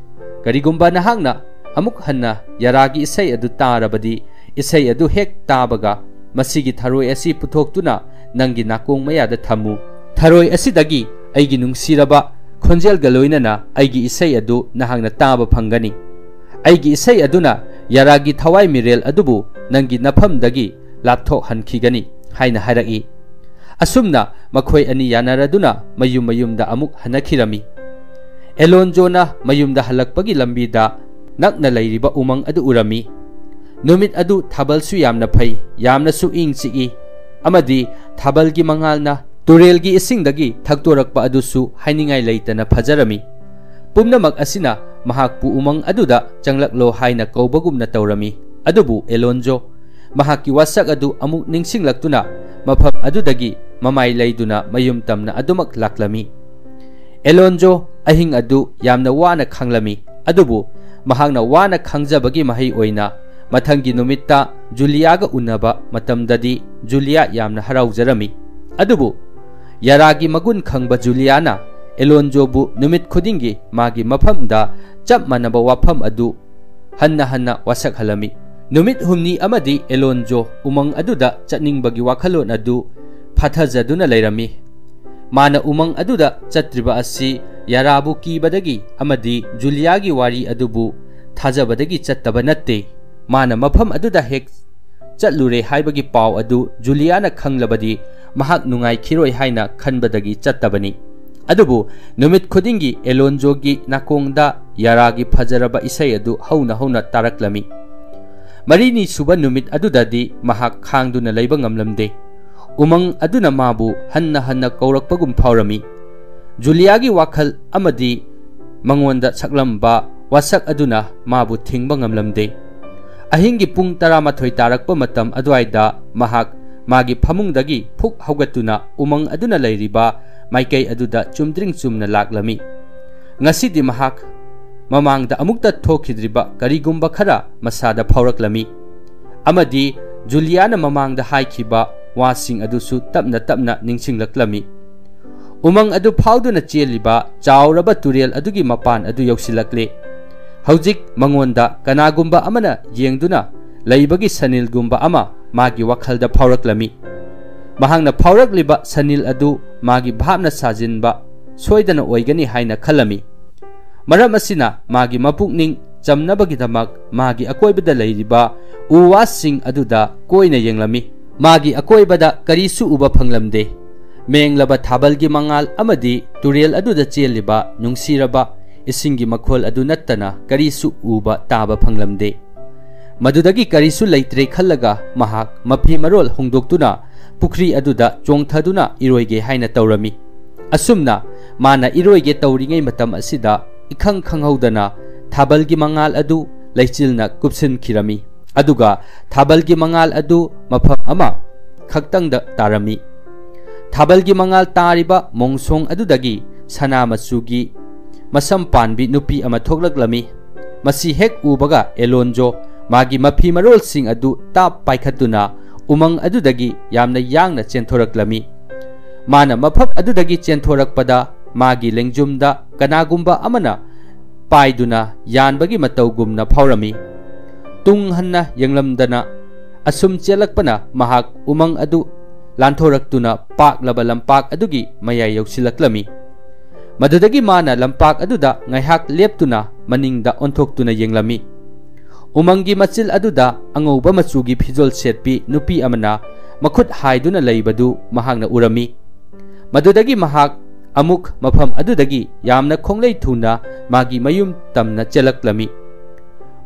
ꯀꯔꯤꯒꯨꯝꯕ ꯅꯍꯥꯛꯅ ꯑꯃꯨꯛ ꯍꯟꯅ ꯌꯥꯔꯥꯒꯤ ꯏꯁꯩ ꯑꯗꯨ ꯇꯥꯔꯕꯗꯤ, ꯏꯁꯩ ꯑꯗꯨ ꯍꯦꯛ ꯇꯥꯕꯒ ꯃꯁꯤꯒꯤ ꯊꯔꯣꯏ ꯑꯁꯤ ꯄꯨꯊꯣꯛꯇꯨꯅ ꯅꯪꯒꯤ ꯅꯥꯀꯣꯡ ꯃꯌꯥꯗ ꯊꯝꯃꯨ꯫ ꯊꯔꯣꯏ ꯑꯁꯤꯗꯒꯤ ꯑꯩꯒꯤ ꯅꯨꯡꯁꯤꯔꯕ ꯈꯣꯟꯖꯦꯜꯒ ꯂꯣꯏꯅꯅ ꯑꯩꯒꯤ ꯏꯁꯩ ꯑꯗꯨ ꯅꯍꯥꯛꯅ ꯇꯥꯕ ꯐꯪꯒꯅꯤ꯫ ꯑꯩꯒꯤ ꯏꯁꯩ ꯑꯗꯨꯅ ꯌꯥꯔꯥꯒꯤ ꯊꯋꯥꯏ ꯃꯤꯔꯦꯜ ꯑꯗꯨꯕꯨ ꯅꯪꯒꯤ ꯅꯐꯝꯗꯒꯤ ꯂꯥꯞꯊꯣꯛꯍꯟꯈꯤꯒꯅꯤ ꯍꯥꯏꯅ ꯍꯥꯏꯔꯛꯏ꯫ ꯑꯁꯨꯝꯅ ꯃꯈꯣꯏ ꯑꯅꯤ ꯌꯥꯅꯔꯗꯨꯅ ꯃꯌꯨꯝ ꯃꯌꯨꯝꯗ ꯑꯃꯨꯛ ꯍꯟꯅꯈꯤꯔꯝꯃꯤ꯫ ꯑꯦꯂꯣꯟꯖꯣꯅ ꯃꯌꯨꯝꯗ ꯍꯜꯂꯛꯄꯒꯤ ꯂꯝꯕꯤꯗ ꯅꯛꯅ ꯂꯩꯔꯤꯕ ꯎꯃꯪ ꯑꯗꯨ ꯎꯔꯝꯃꯤ꯫ ꯅꯨꯃꯤꯠ ꯑꯗꯨ ꯊꯥꯕꯜꯁꯨ ꯌꯥꯝꯅ ꯐꯩ, ꯌꯥꯝꯅꯁꯨ ꯏꯪ ꯆꯤꯛꯏ, ꯑꯃꯗꯤ ꯊꯥꯕꯜꯒꯤ ꯃꯉꯥꯜꯅ ꯇꯨꯔꯦꯜꯒꯤ ꯏꯁꯤꯡꯗꯒꯤ ꯊꯛꯇꯣꯔꯛꯄ ꯑꯗꯨꯁꯨ ꯍꯥꯏꯅꯤꯡꯉꯥꯏ ꯂꯩꯇꯅ ꯐꯖꯔꯝꯃꯤ꯫ ꯄꯨꯝꯅꯃꯛ ꯑꯁꯤꯅ ꯃꯍꯥꯛꯄꯨ ꯎꯃꯪ ꯑꯗꯨꯗ ꯆꯪꯂꯛꯂꯣ ꯍꯥꯏꯅ ꯀꯧꯕꯒꯨꯝꯅ ꯇꯧꯔꯝꯃꯤ꯫ ꯑꯗꯨꯕꯨ ꯑꯦꯂꯣꯟꯖꯣ ꯃꯍꯥꯛꯀꯤ ꯋꯥꯁꯛ ꯑꯗꯨ ꯑꯃꯨꯛ ꯅꯤꯡꯁꯤꯡꯂꯛꯇꯨꯅ ꯃꯐꯝ ꯑꯗꯨꯗꯒꯤ ꯃꯃꯥꯏ ꯂꯩꯗꯨꯅ ꯃꯌꯨꯝ ꯇꯝꯅ ꯑꯗꯨꯃꯛ ꯂꯥꯛꯂꯝꯃꯤ꯫ ꯑꯦꯂꯣꯟꯖꯣ ꯑꯍꯤꯡ ꯑꯗꯨ ꯌꯥꯝꯅ ꯋꯥꯅ ꯈꯥꯡꯂꯝꯃꯤ, ꯑꯗꯨꯕꯨ ꯃꯍꯥꯛꯅ ꯋꯥꯅ ꯈꯥꯡꯖꯕꯒꯤ ꯃꯍꯩ ꯑꯣꯏꯅ ꯃꯊꯪꯒꯤ ꯅꯨꯃꯤꯠꯇ ꯖꯨꯂꯤꯌꯥꯒ ꯎꯅꯕ ꯃꯇꯝꯗꯗꯤ ꯖꯨꯂꯤꯌꯥ ꯌꯥꯝꯅ ꯍꯔꯥꯎꯖꯔꯝꯃꯤ꯫ ꯑꯗꯨꯕꯨ ꯌꯥꯔꯥꯒꯤ ꯃꯒꯨꯟ ꯈꯪꯕ ꯖꯨꯂꯤꯌꯥꯅ ꯑꯦꯂꯣꯟꯖꯣꯕꯨ ꯅꯨꯃꯤꯠ ꯈꯨꯗꯤꯡꯒꯤ ꯃꯥꯒꯤ ꯃꯐꯝꯗ ꯆꯞ ꯃꯥꯟꯅꯕ ꯋꯥꯐꯝ ꯑꯗꯨ ꯍꯟꯅ ꯍꯟꯅ ꯋꯥꯁꯛꯍꯜꯂꯝꯃꯤ꯫ ꯅꯨꯃꯤꯠ ꯍꯨꯝꯅꯤ ꯑꯃꯗꯤ ꯑꯦꯂꯣꯟꯖꯣ ꯎꯃꯪ ꯑꯗꯨꯗ ꯆꯠꯅꯤꯡꯕꯒꯤ ꯋꯥꯈꯜꯂꯣꯟ ꯑꯗꯨ ꯐꯥꯊꯖꯗꯨꯅ ꯂꯩꯔꯝꯃꯤ꯫ ꯃꯥꯅ ꯎꯃꯪ ꯑꯗꯨꯗ ꯆꯠꯇ꯭ꯔꯤꯕ ꯑꯁꯤ ꯌꯥꯔꯥꯕꯨ ꯀꯤꯕꯗꯒꯤ ꯑꯃꯗꯤ ꯖꯨꯂꯤꯌꯥꯒꯤ ꯋꯥꯔꯤ ꯑꯗꯨꯕꯨ ꯊꯥꯖꯕꯗꯒꯤ ꯆꯠꯇꯕ ꯅꯠꯇꯦ꯫ ꯃꯥꯅ ꯃꯐꯝ ꯑꯗꯨꯗ ꯍꯦꯛ ꯆꯠꯂꯨꯔꯦ ꯍꯥꯏꯕꯒꯤ ꯄꯥꯎ ꯑꯗꯨ ꯖꯨꯂꯤꯌꯥꯅ ꯈꯪꯂꯕꯗꯤ ꯃꯍꯥꯛ ꯅꯨꯡꯉꯥꯏꯈꯤꯔꯣꯏ ꯍꯥꯏꯅ ꯈꯟꯕꯗꯒꯤ ꯆꯠꯇꯕꯅꯤ꯫ ꯑꯗꯨꯕꯨ ꯅꯨꯃꯤꯠ ꯈꯨꯗꯤꯡꯒꯤ ꯑꯦꯂꯣꯟꯖꯣꯒꯤ ꯅꯥꯀꯣꯡꯗ ꯌꯥꯔꯥꯒꯤ ꯐꯖꯔꯕ ꯏꯁꯩ ꯑꯗꯨ ꯍꯧꯅ ꯍꯧꯅ ꯇꯥꯔꯛꯂꯝꯃꯤ꯫ ꯃꯔꯤꯅꯤ ꯁꯨꯕ ꯅꯨꯃꯤꯠ ꯑꯗꯨꯗꯗꯤ ꯃꯍꯥꯛ ꯈꯥꯡꯗꯨꯅ ꯂꯩꯕ ꯉꯝꯂꯝꯗꯦ꯫ ꯎꯃꯪ ꯑꯗꯨꯅ ꯃꯥꯕꯨ ꯍꯟꯅ ꯍꯟꯅ ꯀꯧꯔꯛꯄꯒꯨꯝ ꯐꯥꯎꯔꯝꯃꯤ꯫ ꯖꯨꯂꯤꯌꯥꯒꯤ ꯋꯥꯈꯜ ꯑꯃꯗꯤ ꯃꯉꯣꯟꯗ ꯁꯛꯂꯝꯕ ꯋꯥꯁꯛ ꯑꯗꯨꯅ ꯃꯥꯕꯨ ꯊꯤꯡꯕ ꯉꯝꯂꯝꯗꯦ꯫ ꯑꯍꯤꯡꯒꯤ ꯄꯨꯡ ꯇꯔꯥꯃꯥꯊꯣꯏ ꯇꯥꯔꯛꯄ ꯃꯇꯝ ꯑꯗꯨꯋꯥꯏꯗ ꯃꯍꯥꯛ ꯃꯥꯒꯤ ꯐꯃꯨꯡꯗꯒꯤ ꯐꯨꯛ ꯍꯧꯒꯠꯇꯨꯅ ꯎꯃꯪ ꯑꯗꯨꯅ ꯂꯩꯔꯤꯕ ꯃꯥꯏꯀꯩ ꯑꯗꯨꯗ ꯆꯨꯝꯗ꯭ꯔꯤꯡ ꯆꯨꯝꯅ ꯂꯥꯛꯂꯝꯃꯤ꯫ ꯉꯁꯤꯗꯤ ꯃꯍꯥꯛ ꯃꯃꯥꯡꯗ ꯑꯃꯨꯛꯇ ꯊꯣꯛꯈꯤꯗ꯭ꯔꯤꯕ ꯀꯔꯤꯒꯨꯝꯕ ꯈꯔ ꯃꯁꯥꯗ ꯐꯥꯎꯔꯛꯂꯝꯃꯤ, ꯑꯃꯗꯤ ꯖꯨꯂꯤꯌꯥꯅ ꯃꯃꯥꯡꯗ ꯍꯥꯏꯈꯤꯕ ꯋꯥꯁꯤꯡ ꯑꯗꯨꯁꯨ ꯇꯞꯅ ꯇꯞꯅ ꯅꯤꯡꯁꯤꯡꯂꯛꯂꯝꯃꯤ꯫ ꯎꯃꯪ ꯑꯗꯨ ꯐꯥꯎꯗꯨꯅ ꯆꯦꯜꯂꯤꯕ ꯆꯥꯎꯔꯕ ꯇꯨꯔꯦꯜ ꯑꯗꯨꯒꯤ ꯃꯄꯥꯟ ꯑꯗꯨ ꯌꯧꯁꯤꯜꯂꯛꯂꯦ꯫ ꯍꯧꯖꯤꯛ ꯃꯉꯣꯟꯗ ꯀꯅꯥꯒꯨꯝꯕ ꯑꯃꯅ ꯌꯦꯡꯗꯨꯅ ꯂꯩꯕꯒꯤ ꯁꯅꯤꯜꯒꯨꯝꯕ ꯑꯃ ꯃꯥꯒꯤ ꯋꯥꯈꯜꯗ ꯐꯥꯎꯔꯛꯂꯝꯃꯤ꯫ ꯃꯍꯥꯛꯅ ꯐꯥꯎꯔꯛꯂꯤꯕ ꯁꯅꯤꯜ ꯑꯗꯨ ꯃꯥꯒꯤ ꯚꯥꯞꯅ ꯁꯥꯖꯤꯟꯕ ꯁꯣꯏꯗꯅ ꯑꯣꯏꯒꯅꯤ ꯍꯥꯏꯅ ꯈꯜꯂꯝꯃꯤ꯫ ꯃꯔꯝ ꯑꯁꯤꯅ ꯃꯥꯒꯤ ꯃꯄꯨꯛꯅꯤꯡ ꯆꯝꯅꯕꯒꯤꯗꯃꯛ ꯃꯥꯒꯤ ꯑꯀꯣꯏꯕꯗ ꯂꯩꯔꯤꯕ ꯎ ꯋꯥꯁꯤꯡ ꯑꯗꯨꯗ ꯀꯣꯏꯅ ꯌꯦꯡꯂꯝꯃꯤ꯫ ꯃꯥꯒꯤ ꯑꯀꯣꯏꯕꯗ ꯀꯔꯤꯁꯨ ꯎꯕ ꯐꯪꯂꯝꯗꯦ꯫ ꯃꯦꯡꯂꯕ ꯊꯥꯕꯜꯒꯤ ꯃꯉꯥꯜ ꯑꯃꯗꯤ ꯇꯨꯔꯦꯜ ꯑꯗꯨꯗ ꯆꯦꯜꯂꯤꯕ ꯅꯨꯡꯁꯤꯔꯕ ꯏꯁꯤꯡꯒꯤ ꯃꯈꯣꯜ ꯑꯗꯨ ꯅꯠꯇꯅ ꯀꯔꯤꯁꯨ ꯎꯕ ꯇꯥꯕ ꯐꯪꯂꯝꯗꯦ꯫ ꯃꯗꯨꯗꯒꯤ ꯀꯔꯤꯁꯨ ꯂꯩꯇ꯭ꯔꯦ ꯈꯜꯂꯒ ꯃꯍꯥꯛ ꯃꯐꯤ ꯃꯔꯣꯜ ꯍꯣꯡꯗꯣꯛꯇꯨꯅ ꯄꯨꯈ꯭ꯔꯤ ꯑꯗꯨꯗ ꯆꯣꯡꯊꯗꯨꯅ ꯏꯔꯣꯏꯒꯦ ꯍꯥꯏꯅ ꯇꯧꯔꯝꯃꯤ꯫ ꯑꯁꯨꯝꯅ ꯃꯥꯅ ꯏꯔꯣꯏꯒꯦ ꯇꯧꯔꯤꯉꯩ ꯃꯇꯝ ꯑꯁꯤꯗ ꯏꯈꯪ ꯈꯪꯍꯧꯗꯅ ꯊꯥꯕꯜꯒꯤ ꯃꯉꯥꯜ ꯑꯗꯨ ꯂꯩꯆꯤꯜꯅ ꯀꯨꯞꯁꯤꯟꯈꯤꯔꯝꯃꯤ꯫ ꯑꯗꯨꯒ ꯊꯥꯕꯜꯒꯤ ꯃꯉꯥꯜ ꯑꯗꯨ ꯃꯐꯝ ꯑꯃ ꯈꯛꯇꯪꯗ ꯇꯥꯔꯝꯃꯤ꯫ ꯊꯥꯕꯜꯒꯤ ꯃꯉꯥꯜ ꯇꯥꯔꯤꯕ ꯃꯣꯡꯁꯣꯡ ꯑꯗꯨꯗꯒꯤ ꯁꯅꯥ ꯃꯆꯨꯒꯤ ꯃꯁꯝ ꯄꯥꯟꯕꯤ ꯅꯨꯄꯤ ꯑꯃ ꯊꯣꯛꯂꯛꯂꯝꯃꯤ꯫ ꯃꯁꯤ ꯍꯦꯛ ꯎꯕꯒ ꯑꯦꯂꯣꯟꯖꯣ ꯃꯥꯒꯤ ꯃꯐꯤ ꯃꯔꯣꯜꯁꯤꯡ ꯑꯗꯨ ꯇꯥꯞ ꯄꯥꯏꯈꯠꯇꯨꯅ ꯎꯃꯪ ꯑꯗꯨꯗꯒꯤ ꯌꯥꯝꯅ ꯌꯥꯡꯅ ꯆꯦꯟꯊꯣꯔꯛꯂꯝꯃꯤ꯫ ꯃꯥꯅ ꯃꯐꯝ ꯑꯗꯨꯗꯒꯤ ꯆꯦꯟꯊꯣꯔꯛꯄꯗ ꯃꯥꯒꯤ ꯂꯦꯡꯖꯨꯝꯗ ꯀꯅꯥꯒꯨꯝꯕ ꯑꯃꯅ ꯄꯥꯏꯗꯨꯅ ꯌꯥꯟꯕꯒꯤ ꯃꯇꯧꯒꯨꯝꯅ ꯐꯥꯎꯔꯝꯃꯤ꯫ ꯇꯨꯡ ꯍꯟꯅ ꯌꯦꯡꯂꯝꯗꯅ ꯑꯁꯨꯝ ꯆꯦꯜꯂꯛꯄꯅ ꯃꯍꯥꯛ ꯎꯃꯪ ꯑꯗꯨ ꯂꯥꯟꯊꯣꯔꯛꯇꯨꯅ ꯄꯥꯛꯂꯕ ꯂꯝꯄꯥꯛ ꯑꯗꯨꯒꯤ ꯃꯌꯥꯏ ꯌꯧꯁꯤꯜꯂꯛꯂꯝꯃꯤ꯫ ꯃꯗꯨꯗꯒꯤ ꯃꯥꯅ ꯂꯝꯄꯥꯛ ꯑꯗꯨꯗ ꯉꯥꯏꯍꯥꯛ ꯂꯦꯞꯇꯨꯅ ꯃꯅꯤꯡꯗ ꯑꯣꯟꯊꯣꯛꯇꯨꯅ ꯌꯦꯡꯂꯝꯃꯤ꯫ ꯎꯃꯪꯒꯤ ꯃꯆꯤꯜ ꯑꯗꯨꯗ ꯑꯉꯧꯕ ꯃꯆꯨꯒꯤ ꯐꯤꯖꯣꯜ ꯁꯦꯠꯄꯤ ꯅꯨꯄꯤ ꯑꯃꯅ ꯃꯈꯨꯠ ꯍꯥꯏꯗꯨꯅ ꯂꯩꯕꯗꯨ ꯃꯍꯥꯛꯅ ꯎꯔꯝꯃꯤ꯫ ꯃꯗꯨꯗꯒꯤ ꯃꯍꯥꯛ ꯑꯃꯨꯛ ꯃꯐꯝ ꯑꯗꯨꯗꯒꯤ ꯌꯥꯝꯅ ꯈꯣꯡꯂꯩ ꯊꯨꯅ ꯃꯥꯒꯤ ꯃꯌꯨꯝ ꯇꯝꯅ ꯆꯦꯜꯂꯛꯂꯝꯃꯤ꯫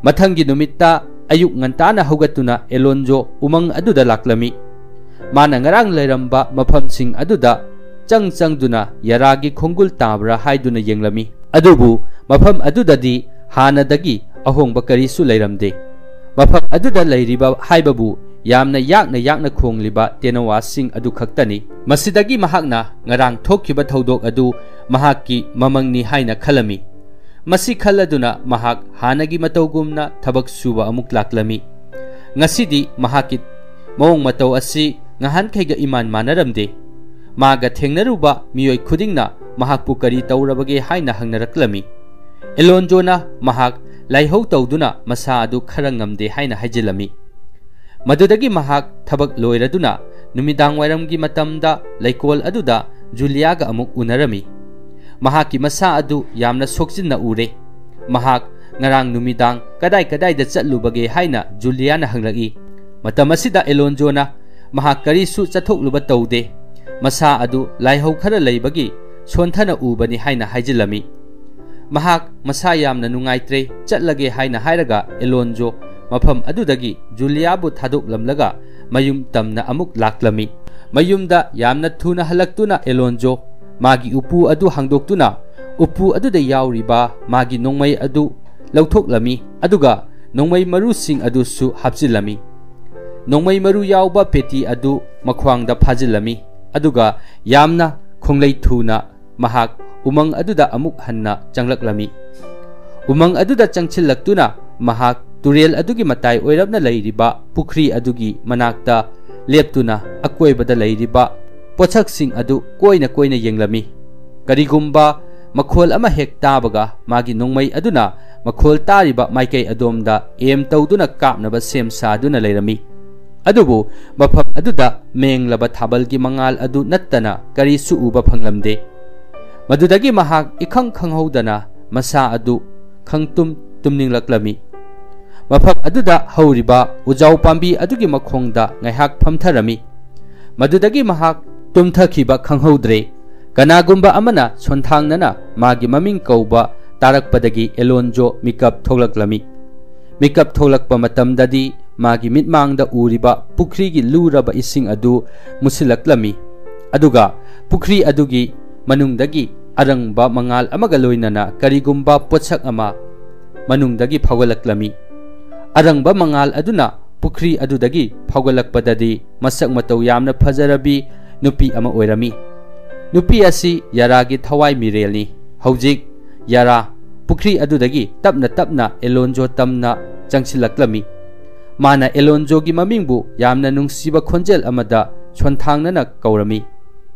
ꯃꯊꯪꯒꯤ ꯅꯨꯃꯤꯠꯇ ꯑꯌꯨꯛ ꯉꯟꯇꯥꯅ ꯍꯧꯒꯠꯇꯨꯅ ꯑꯦꯂꯣꯟꯖꯣ ꯎꯃꯪ ꯑꯗꯨꯗ ꯂꯥꯛꯂꯝꯃꯤ꯫ ꯃꯥꯅ ꯉꯔꯥꯡ ꯂꯩꯔꯝꯕ ꯃꯐꯝꯁꯤꯡ ꯑꯗꯨꯗ ꯆꯪ ꯆꯪꯗꯨꯅ ꯌꯥꯔꯥꯒꯤ ꯈꯣꯡꯒꯨꯜ ꯇꯥꯕ꯭ꯔꯥ ꯍꯥꯏꯗꯨꯅ ꯌꯦꯡꯂꯝꯃꯤ꯫ ꯑꯗꯨꯕꯨ ꯃꯐꯝ ꯑꯗꯨꯗꯗꯤ ꯍꯥꯟꯅꯗꯒꯤ ꯑꯍꯣꯡꯕ ꯀꯔꯤꯁꯨ ꯂꯩꯔꯝꯗꯦ꯫ ꯃꯐꯝ ꯑꯗꯨꯗ ꯂꯩꯔꯤꯕ ꯍꯥꯏꯕꯕꯨ ꯌꯥꯝꯅ ꯌꯥꯛꯅ ꯌꯥꯛꯅ ꯈꯣꯡꯂꯤꯕ ꯇꯦꯅꯋꯥꯁꯤꯡ ꯑꯗꯨ ꯈꯛꯇꯅꯤ꯫ ꯃꯁꯤꯗꯒꯤ ꯃꯍꯥꯛꯅ ꯉꯔꯥꯡ ꯊꯣꯛꯈꯤꯕ ꯊꯧꯗꯣꯛ ꯑꯗꯨ ꯃꯍꯥꯛꯀꯤ ꯃꯃꯪꯅꯤ ꯍꯥꯏꯅ ꯈꯜꯂꯝꯃꯤ꯫ ꯃꯁꯤ ꯈꯜꯂꯗꯨꯅ ꯃꯍꯥꯛ ꯍꯥꯟꯅꯒꯤ ꯃꯇꯧꯒꯨꯝꯅ ꯊꯕꯛ ꯁꯨꯕ ꯑꯃꯨꯛ ꯂꯥꯛꯂꯝꯃꯤ꯫ ꯉꯁꯤꯗꯤ ꯃꯍꯥꯛꯀꯤ ꯃꯑꯣꯡ ꯃꯇꯧ ꯑꯁꯤ ꯉꯍꯥꯟꯈꯩꯒ ꯏꯃꯥꯟ ꯃꯥꯟꯅꯔꯝꯗꯦ꯫ ꯃꯥꯒ ꯊꯦꯡꯅꯔꯨꯕ ꯃꯤꯑꯣꯏ ꯈꯨꯗꯤꯡꯅ ꯃꯍꯥꯛꯄꯨ ꯀꯔꯤ ꯇꯧꯔꯕꯒꯦ ꯍꯥꯏꯅ ꯍꯪꯅꯔꯛꯂꯝꯃꯤ꯫ ꯑꯦꯂꯣꯟꯖꯣꯅ ꯃꯍꯥꯛ ꯂꯥꯏꯍꯧ ꯇꯧꯗꯨꯅ ꯃꯁꯥ ꯑꯗꯨ ꯈꯔ ꯉꯝꯗꯦ ꯍꯥꯏꯅ ꯍꯥꯏꯖꯤꯜꯂꯝꯃꯤ꯫ ꯃꯗꯨꯗꯒꯤ ꯃꯍꯥꯛ ꯊꯕꯛ ꯂꯣꯏꯔꯗꯨꯅ ꯅꯨꯃꯤꯗꯥꯡ ꯋꯥꯏꯔꯝꯒꯤ ꯃꯇꯝꯗ ꯂꯩꯀꯣꯜ ꯑꯗꯨꯗ ꯖꯨꯂꯤꯌꯥꯒ ꯑꯃꯨꯛ ꯎꯅꯔꯝꯃꯤ꯫ ꯃꯍꯥꯛꯀꯤ ꯃꯁꯥ ꯑꯗꯨ ꯌꯥꯝꯅ ꯁꯣꯛꯆꯤꯟꯅ ꯎꯔꯦ꯫ ꯃꯍꯥꯛ ꯉꯔꯥꯡ ꯅꯨꯃꯤꯗꯥꯡ ꯀꯗꯥꯏ ꯀꯗꯥꯏꯗ ꯆꯠꯂꯨꯕꯒꯦ ꯍꯥꯏꯅ ꯖꯨꯂꯤꯌꯥꯅ ꯍꯪꯂꯛꯏ꯫ ꯃꯇꯝ ꯑꯁꯤꯗ ꯑꯦꯂꯣꯟꯖꯣꯅ ꯃꯍꯥꯛ ꯀꯔꯤꯁꯨ ꯆꯠꯊꯣꯛꯂꯨꯕ ꯇꯧꯗꯦ, ꯃꯁꯥ ꯑꯗꯨ ꯂꯥꯏꯍꯧ ꯈꯔ ꯂꯩꯕꯒꯤ ꯁꯣꯟꯊꯅ ꯎꯕꯅꯤ ꯍꯥꯏꯅ ꯍꯥꯏꯖꯤꯜꯂꯝꯃꯤ꯫ ꯃꯍꯥꯛ ꯃꯁꯥ ꯌꯥꯝꯅ ꯅꯨꯡꯉꯥꯏꯇ꯭ꯔꯦ, ꯆꯠꯂꯒꯦ ꯍꯥꯏꯅ ꯍꯥꯏꯔꯒ ꯑꯦꯂꯣꯟꯖꯣ ꯃꯐꯝ ꯑꯗꯨꯗꯒꯤ ꯖꯨꯂꯤꯌꯥꯕꯨ ꯊꯥꯗꯣꯛꯂꯝꯂꯒ ꯃꯌꯨꯝ ꯇꯝꯅ ꯑꯃꯨꯛ ꯂꯥꯛꯂꯝꯃꯤ꯫ ꯃꯌꯨꯝꯗ ꯌꯥꯝꯅ ꯊꯨꯅ ꯍꯜꯂꯛꯇꯨꯅ ꯑꯦꯂꯣꯟꯖꯣ ꯃꯥꯒꯤ ꯎꯄꯨ ꯑꯗꯨ ꯍꯥꯡꯗꯣꯛꯇꯨꯅ ꯎꯄꯨ ꯑꯗꯨꯗ ꯌꯥꯎꯔꯤꯕ ꯃꯥꯒꯤ ꯅꯣꯡꯃꯩ ꯑꯗꯨ ꯂꯧꯊꯣꯛꯂꯝꯃꯤ, ꯑꯗꯨꯒ ꯅꯣꯡꯃꯩ ꯃꯔꯨꯁꯤꯡ ꯑꯗꯨꯁꯨ ꯍꯥꯞꯆꯤꯜꯂꯝꯃꯤ꯫ ꯅꯣꯡꯃꯩ ꯃꯔꯨ ꯌꯥꯎꯕ ꯄꯦꯇꯤ ꯑꯗꯨ ꯃꯈ꯭ꯋꯥꯡꯗ ꯐꯥꯖꯤꯜꯂꯝꯃꯤ, ꯑꯗꯨꯒ ꯌꯥꯝꯅ ꯈꯣꯡꯂꯩ ꯊꯨꯅ ꯃꯍꯥꯛ ꯎꯃꯪ ꯑꯗꯨꯗ ꯑꯃꯨꯛ ꯍꯟꯅ ꯆꯪꯂꯛꯂꯝꯃꯤ꯫ ꯎꯃꯪ ꯑꯗꯨꯗ ꯆꯪꯁꯤꯜꯂꯛꯇꯨꯅ ꯃꯍꯥꯛ ꯇꯨꯔꯦꯜ ꯑꯗꯨꯒꯤ ꯃꯇꯥꯏ ꯑꯣꯏꯔꯞꯅ ꯂꯩꯔꯤꯕ ꯄꯨꯈ꯭ꯔꯤ ꯑꯗꯨꯒꯤ ꯃꯅꯥꯛꯇ ꯂꯦꯞꯇꯨꯅ ꯑꯀꯣꯏꯕꯗ ꯂꯩꯔꯤꯕ ꯄꯣꯠꯁꯛꯁꯤꯡ ꯑꯗꯨ ꯀꯣꯏꯅ ꯀꯣꯏꯅ ꯌꯦꯡꯂꯝꯃꯤ꯫ ꯀꯔꯤꯒꯨꯝꯕ ꯃꯈꯣꯜ ꯑꯃ ꯍꯦꯛ ꯇꯥꯕꯒ ꯃꯥꯒꯤ ꯅꯣꯡꯃꯩ ꯑꯗꯨꯅ ꯃꯈꯣꯜ ꯇꯥꯔꯤꯕ ꯃꯥꯏꯀꯩ ꯑꯗꯣꯝꯗ ꯑꯦꯝ ꯇꯧꯗꯨꯅ ꯀꯥꯞꯅꯕ ꯁꯦꯝ ꯁꯥꯗꯨꯅ ꯂꯩꯔꯝꯃꯤ꯫ ꯑꯗꯨꯕꯨ ꯃꯐꯝ ꯑꯗꯨꯗ ꯃꯦꯡꯂꯕ ꯊꯥꯕꯜꯒꯤ ꯃꯉꯥꯜ ꯑꯗꯨ ꯅꯠꯇꯅ ꯀꯔꯤꯁꯨ ꯎꯕ ꯐꯪꯂꯝꯗꯦ꯫ ꯃꯗꯨꯗꯒꯤ ꯃꯍꯥꯛ ꯏꯈꯪ ꯈꯪꯍꯧꯗꯅ ꯃꯁꯥ ꯑꯗꯨ ꯈꯪꯇꯨꯝ ꯇꯨꯝꯅꯤꯡꯂꯛꯂꯝꯃꯤ꯫ ꯃꯐꯝ ꯑꯗꯨꯗ ꯍꯧꯔꯤꯕ ꯎꯖꯥꯎ ꯄꯥꯝꯕꯤ ꯑꯗꯨꯒꯤ ꯃꯈꯣꯡꯗ ꯉꯥꯏꯍꯥꯛ ꯐꯝꯊꯔꯝꯃꯤ꯫ ꯃꯗꯨꯗꯒꯤ ꯃꯍꯥꯛ ꯇꯨꯝꯊꯈꯤꯕ ꯈꯪꯍꯧꯗ꯭ꯔꯦ꯫ ꯀꯅꯥꯒꯨꯝꯕ ꯑꯃꯅ ꯁꯣꯟꯊꯥꯡꯅꯅ ꯃꯥꯒꯤ ꯃꯃꯤꯡ ꯀꯧꯕ ꯇꯥꯔꯛꯄꯗꯒꯤ ꯑꯦꯂꯣꯟꯖꯣ ꯃꯤꯀꯞ ꯊꯣꯛꯂꯛꯂꯝꯃꯤ꯫ ꯃꯤꯀꯞ ꯊꯣꯛꯂꯛꯄ ꯃꯇꯝꯗꯗꯤ ꯃꯥꯒꯤ ꯃꯤꯠꯃꯥꯡꯗ ꯎꯔꯤꯕ ꯄꯨꯈ꯭ꯔꯤꯒꯤ ꯂꯨꯔꯕ ꯏꯁꯤꯡ ꯑꯗꯨ ꯃꯨꯁꯤꯜꯂꯛꯂꯝꯃꯤ, ꯑꯗꯨꯒ ꯄꯨꯈ꯭ꯔꯤ ꯑꯗꯨꯒꯤ ꯃꯅꯨꯡꯗꯒꯤ ꯑꯔꯪꯕ ꯃꯉꯥꯜ ꯑꯃꯒ ꯂꯣꯏꯅꯅ ꯀꯔꯤꯒꯨꯝꯕ ꯄꯣꯠꯁꯛ ꯑꯃ ꯃꯅꯨꯡꯗꯒꯤ ꯐꯥꯎꯒꯠꯂꯛꯂꯝꯃꯤ꯫ ꯑꯔꯪꯕ ꯃꯉꯥꯜ ꯑꯗꯨꯅ ꯄꯨꯈ꯭ꯔꯤ ꯑꯗꯨꯗꯒꯤ ꯐꯥꯎꯒꯠꯂꯛꯄꯗꯗꯤ ꯃꯁꯛ ꯃꯇꯧ ꯌꯥꯝꯅ ꯐꯖꯔꯕꯤ ꯅꯨꯄꯤ ꯑꯃ ꯑꯣꯏꯔꯝꯃꯤ꯫ ꯅꯨꯄꯤ ꯑꯁꯤ ꯌꯥꯔꯥꯒꯤ ꯊꯋꯥꯏ ꯃꯤꯔꯦꯜꯅꯤ꯫ ꯍꯧꯖꯤꯛ ꯌꯥꯔꯥ ꯄꯨꯈ꯭ꯔꯤ ꯑꯗꯨꯗꯒꯤ ꯇꯞꯅ ꯇꯞꯅ ꯑꯦꯂꯣꯟꯖꯣ ꯇꯝꯅ ꯆꯪꯁꯤꯜꯂꯛꯂꯝꯃꯤ꯫ ꯃꯥꯅ ꯑꯦꯂꯣꯟꯖꯣꯒꯤ ꯃꯃꯤꯡꯕꯨ ꯌꯥꯝꯅ ꯅꯨꯡꯁꯤꯕ ꯈꯣꯟꯖꯦꯜ ꯑꯃꯗ ꯁꯣꯟꯊꯥꯡꯅꯅ ꯀꯧꯔꯝꯃꯤ꯫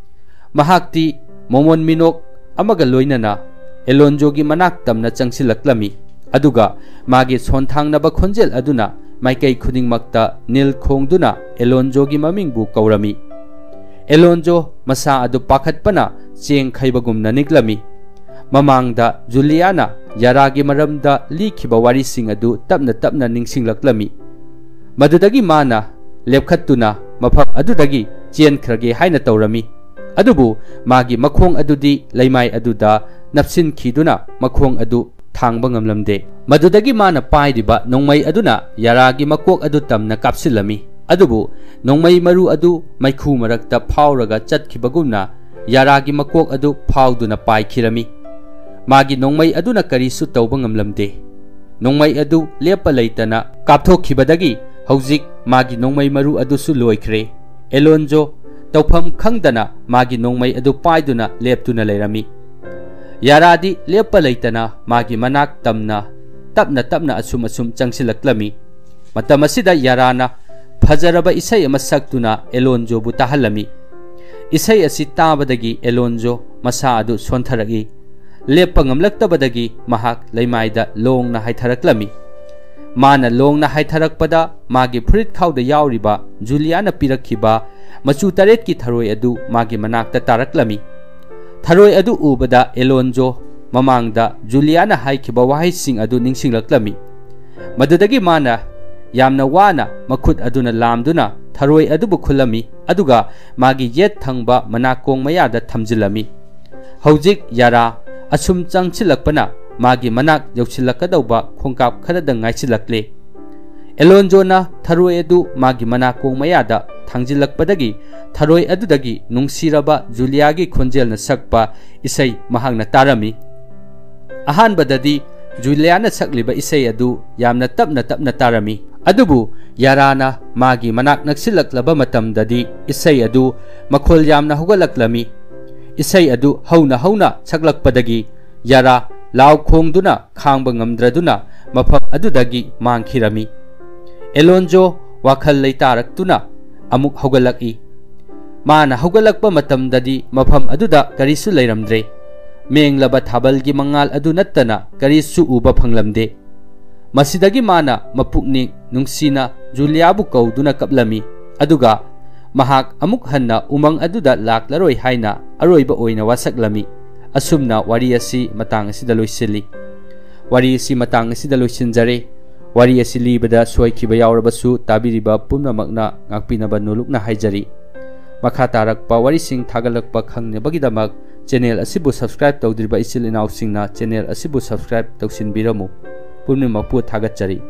ꯃꯍꯥꯛꯇꯤ ꯃꯣꯃꯣꯟ ꯃꯤꯅꯣꯛ ꯑꯃꯒ ꯂꯣꯏꯅꯅ ꯑꯦꯂꯣꯟꯖꯣꯒꯤ ꯃꯅꯥꯛ ꯇꯝꯅ ꯆꯪꯁꯤꯜꯂꯛꯂꯝꯃꯤ꯫ ꯑꯗꯨꯒ ꯃꯥꯒꯤ ꯁꯣꯟꯊꯥꯡꯅꯕ ꯈꯣꯟꯖꯦꯜ ꯑꯗꯨꯅ ꯃꯥꯏꯀꯩ ꯈꯨꯗꯤꯡꯃꯛꯇ ꯅꯤꯜ ꯈꯣꯡꯗꯨꯅ ꯑꯦꯂꯣꯟꯖꯣꯒꯤ ꯃꯃꯤꯡꯕꯨ ꯀꯧꯔꯝꯃꯤ꯫ ꯑꯦꯂꯣꯟꯖꯣ ꯃꯁꯥ ꯑꯗꯨ ꯄꯥꯈꯠꯄꯅ ꯆꯦꯡ ꯈꯩꯕꯒꯨꯝꯅ ꯅꯤꯛꯂꯝꯃꯤ꯫ ꯃꯃꯥꯡꯗ ꯖꯨꯂꯤꯌꯥꯅ ꯌꯥꯔꯥꯒꯤ ꯃꯔꯝꯗ ꯂꯤꯈꯤꯕ ꯋꯥꯔꯤꯁꯤꯡ ꯑꯗꯨ ꯇꯞꯅ ꯇꯞꯅ ꯅꯤꯡꯁꯤꯡꯂꯛꯂꯝꯃꯤ꯫ ꯃꯗꯨꯗꯒꯤ ꯃꯥꯅ ꯂꯦꯞꯈꯠꯇꯨꯅ ꯃꯐꯝ ꯑꯗꯨꯗꯒꯤ ꯆꯦꯟꯈ꯭ꯔꯒꯦ ꯍꯥꯏꯅ ꯇꯧꯔꯝꯃꯤ꯫ ꯑꯗꯨꯕꯨ ꯃꯥꯒꯤ ꯃꯈꯣꯡ ꯑꯗꯨꯗꯤ ꯂꯩꯃꯥꯏ ꯑꯗꯨꯗ ꯅꯞꯁꯤꯟꯈꯤꯗꯨꯅ ꯃꯈꯣꯡ ꯑꯗꯨ ꯊꯥꯡꯕ ꯉꯝꯂꯝꯗꯦ꯫ ꯃꯗꯨꯗꯒꯤ ꯃꯥꯅ ꯄꯥꯏꯔꯤꯕ ꯅꯣꯡꯃꯩ ꯑꯗꯨꯅ ꯌꯥꯔꯥꯒꯤ ꯃꯀꯣꯛ ꯑꯗꯨ ꯇꯝꯅ ꯀꯥꯞꯁꯤꯜꯂꯝꯃꯤ꯫ ꯑꯗꯨꯕꯨ ꯅꯣꯡꯃꯩ ꯃꯔꯨ ꯑꯗꯨ ꯃꯩꯈꯨ ꯃꯔꯛꯇ ꯐꯥꯎꯔꯒ ꯆꯠꯈꯤꯕꯒꯨꯝꯅ ꯌꯥꯔꯥꯒꯤ ꯃꯀꯣꯛ ꯑꯗꯨ ꯐꯥꯎꯗꯨꯅ ꯄꯥꯏꯈꯤꯔꯝꯃꯤ꯫ ꯃꯥꯒꯤ ꯅꯣꯡꯃꯩ ꯑꯗꯨꯅ ꯀꯔꯤꯁꯨ ꯇꯧꯕ ꯉꯝꯂꯝꯗꯦ꯫ ꯅꯣꯡꯃꯩ ꯑꯗꯨ ꯂꯦꯞꯄ ꯂꯩꯇꯅ ꯀꯥꯞꯊꯣꯛꯈꯤꯕꯗꯒꯤ ꯍꯧꯖꯤꯛ ꯃꯥꯒꯤ ꯅꯣꯡꯃꯩ ꯃꯔꯨ ꯑꯗꯨꯁꯨ ꯂꯣꯏꯈ꯭ꯔꯦ꯫ ꯑꯦꯂꯣꯟꯖꯣ ꯇꯧꯐꯝ ꯈꯪꯗꯅ ꯃꯥꯒꯤ ꯅꯣꯡꯃꯩ ꯑꯗꯨ ꯄꯥꯏꯗꯨꯅ ꯂꯦꯞꯇꯨꯅ ꯂꯩꯔꯝꯃꯤ꯫ ꯌꯥꯔꯥꯗꯤ ꯂꯦꯞꯄ ꯂꯩꯇꯅ ꯃꯥꯒꯤ ꯃꯅꯥꯛ ꯇꯝꯅ ꯇꯞꯅ ꯇꯞꯅ ꯑꯁꯨꯝ ꯑꯁꯨꯝ ꯆꯪꯁꯤꯜꯂꯛꯂꯝꯃꯤ꯫ ꯃꯇꯝ ꯑꯁꯤꯗ ꯌꯥꯔꯥꯅ ꯐꯖꯔꯕ ꯏꯁꯩ ꯑꯃ ꯁꯛꯇꯨꯅ ꯑꯦꯂꯣꯟꯖꯣꯕꯨ ꯇꯥꯍꯜꯂꯝꯃꯤ꯫ ꯏꯁꯩ ꯑꯁꯤ ꯇꯥꯕꯗꯒꯤ ꯑꯦꯂꯣꯟꯖꯣ ꯃꯁꯥ ꯑꯗꯨ ꯁꯣꯟꯊꯔꯛꯏ꯫ ꯂꯦꯞꯄ ꯉꯝꯂꯛꯇꯕꯗꯒꯤ ꯃꯍꯥꯛ ꯂꯩꯃꯥꯏꯗ ꯂꯣꯡꯅ ꯍꯥꯏꯊꯔꯛꯂꯝꯃꯤ꯫ ꯃꯥꯅ ꯂꯣꯡꯅ ꯍꯥꯏꯊꯔꯛꯄꯗ ꯃꯥꯒꯤ ꯐꯨꯔꯤꯠꯈꯥꯎꯗ ꯌꯥꯎꯔꯤꯕ ꯖꯨꯂꯤꯌꯥꯅ ꯄꯤꯔꯛꯈꯤꯕ ꯃꯆꯨ ꯇꯔꯦꯠꯀꯤ ꯊꯔꯣꯏ ꯑꯗꯨ ꯃꯥꯒꯤ ꯃꯅꯥꯛꯇ ꯇꯥꯔꯛꯂꯝꯃꯤ꯫ ꯊꯔꯣꯏ ꯑꯗꯨ ꯎꯕꯗ ꯑꯦꯂꯣꯟꯖꯣ ꯃꯃꯥꯡꯗ ꯖꯨꯂꯤꯌꯥꯅ ꯍꯥꯏꯈꯤꯕ ꯋꯥꯍꯩꯁꯤꯡ ꯑꯗꯨ ꯅꯤꯡꯁꯤꯡꯂꯛꯂꯝꯃꯤ꯫ ꯃꯗꯨꯗꯒꯤ ꯃꯥꯅ ꯌꯥꯝꯅ ꯋꯥꯅ ꯃꯈꯨꯠ ꯑꯗꯨꯅ ꯂꯥꯝꯗꯨꯅ ꯊꯔꯣꯏ ꯑꯗꯨꯕꯨ ꯈꯨꯜꯂꯝꯃꯤ, ꯑꯗꯨꯒ ꯃꯥꯒꯤ ꯌꯦꯠ ꯊꯪꯕ ꯃꯅꯥꯀꯣꯡ ꯃꯌꯥꯗ ꯊꯝꯖꯤꯜꯂꯝꯃꯤ꯫ ꯍꯧꯖꯤꯛ ꯌꯥꯔꯥ ꯑꯁꯨꯝ ꯆꯪꯁꯤꯜꯂꯛꯄꯅ ꯃꯥꯒꯤ ꯃꯅꯥꯛ ꯌꯧꯁꯤꯜꯂꯛꯀꯗꯧꯕ ꯈꯣꯡꯀꯥꯞ ꯈꯔꯗ ꯉꯥꯏꯁꯤꯜꯂꯛꯂꯦ꯫ ꯑꯦꯂꯣꯟꯖꯣꯅ ꯊꯔꯣꯏ ꯑꯗꯨ ꯃꯥꯒꯤ ꯃꯅꯥꯀꯣꯡ ꯃꯌꯥꯗ ꯊꯥꯡꯖꯤꯜꯂꯛꯄꯗꯒꯤ ꯊꯔꯣꯏ ꯑꯗꯨꯗꯒꯤ ꯅꯨꯡꯁꯤꯔꯕ ꯖꯨꯂꯤꯌꯥꯒꯤ ꯈꯣꯟꯖꯦꯜꯅ ꯁꯛꯄ ꯏꯁꯩ ꯃꯍꯥꯛꯅ ꯇꯥꯔꯝꯃꯤ꯫ ꯑꯍꯥꯟꯕꯗꯗꯤ ꯖꯨꯂꯤꯌꯥꯅ ꯁꯛꯂꯤꯕ ꯏꯁꯩ ꯑꯗꯨ ꯌꯥꯝꯅ ꯇꯞꯅ ꯇꯞꯅ ꯇꯥꯔꯝꯃꯤ꯫ ꯑꯗꯨꯕꯨ ꯌꯥꯔꯥꯅ ꯃꯥꯒꯤ ꯃꯅꯥꯛ ꯅꯛꯁꯤꯜꯂꯛꯂꯕ ꯃꯇꯝꯗꯗꯤ ꯏꯁꯩ ꯑꯗꯨ ꯃꯈꯣꯜ ꯌꯥꯝꯅ ꯍꯧꯒꯠꯂꯛꯂꯝꯃꯤ꯫ ꯏꯁꯩ ꯑꯗꯨ ꯍꯧꯅ ꯍꯧꯅ ꯁꯛꯂꯛꯄꯗꯒꯤ ꯌꯥꯔꯥ ꯂꯥꯎ ꯈꯣꯡꯗꯨꯅ ꯈꯥꯡꯕ ꯉꯝꯗ꯭ꯔꯗꯨꯅ ꯃꯐꯝ ꯑꯗꯨꯗꯒꯤ ꯃꯥꯡꯈꯤꯔꯝꯃꯤ꯫ ꯑꯦꯂꯣꯟꯖꯣ ꯋꯥꯈꯜ ꯂꯩꯇꯥꯔꯛꯇꯨꯅ ꯑꯃꯨꯛ ꯍꯧꯒꯠꯂꯛꯏ꯫ ꯃꯥꯅ ꯍꯧꯒꯠꯂꯛꯄ ꯃꯇꯝꯗꯗꯤ ꯃꯐꯝ ꯑꯗꯨꯗ ꯀꯔꯤꯁꯨ ꯂꯩꯔꯝꯗ꯭ꯔꯦ꯫ ꯃꯦꯡꯂꯕ ꯊꯥꯕꯜꯒꯤ ꯃꯉꯥꯜ ꯑꯗꯨ ꯅꯠꯇꯅ ꯀꯔꯤꯁꯨ ꯎꯕ ꯐꯪꯂꯝꯗꯦ꯫ ꯃꯁꯤꯗꯒꯤ ꯃꯥꯅ ꯃꯄꯨꯛꯅꯤꯡ ꯅꯨꯡꯁꯤꯅ ꯖꯨꯂꯤꯌꯥꯕꯨ ꯀꯧꯗꯨꯅ ꯀꯞꯂꯝꯃꯤ꯫ ꯑꯗꯨꯒ ꯃꯍꯥꯛ ꯑꯃꯨꯛ ꯍꯟꯅ ꯎꯃꯪ ꯑꯗꯨꯗ ꯂꯥꯛꯂꯔꯣꯏ ꯍꯥꯏꯅ ꯑꯔꯣꯏꯕ ꯑꯣꯏꯅ ꯋꯥꯁꯛꯂꯝꯃꯤ꯫ ꯑꯁꯨꯝꯅ ꯋꯥꯔꯤ ꯑꯁꯤ ꯃꯇꯥꯡ ꯑꯁꯤꯗ ꯂꯣꯏꯁꯤꯜꯂꯤ꯫ ꯋꯥꯔꯤ ꯑꯁꯤ ꯃꯇꯥꯡ ꯑꯁꯤꯗ ꯂꯣꯏꯁꯤꯟꯖꯔꯦ꯫ ꯋꯥꯔꯤ ꯑꯁꯤ ꯂꯤꯕꯗ ꯁꯣꯏꯈꯤꯕ ꯌꯥꯎꯔꯕꯁꯨ ꯇꯥꯕꯤꯔꯤꯕ ꯄꯨꯝꯅꯃꯛꯅ ꯉꯥꯛꯄꯤꯅꯕ ꯅꯣꯂꯨꯛꯅ ꯍꯥꯏꯖꯔꯤ꯫ ꯃꯈꯥ ꯇꯥꯔꯛꯄ ꯋꯥꯔꯤꯁꯤꯡ ꯊꯥꯒꯠꯂꯛꯄ ꯈꯪꯅꯕꯒꯤꯗꯃꯛ channel ꯑꯁꯤꯕꯨ subscribe ꯇꯧꯗ꯭ꯔꯤꯕ ꯏꯆꯤꯜ ꯏꯅꯥꯎꯁꯤꯡꯅ channel ꯑꯁꯤꯕꯨ subscribe ꯇꯧꯁꯤꯟꯕꯤꯔꯝꯃꯨ꯫ ꯄꯨꯝꯅꯃꯛꯄꯨ ꯊꯥꯒꯠꯆꯔꯤ꯫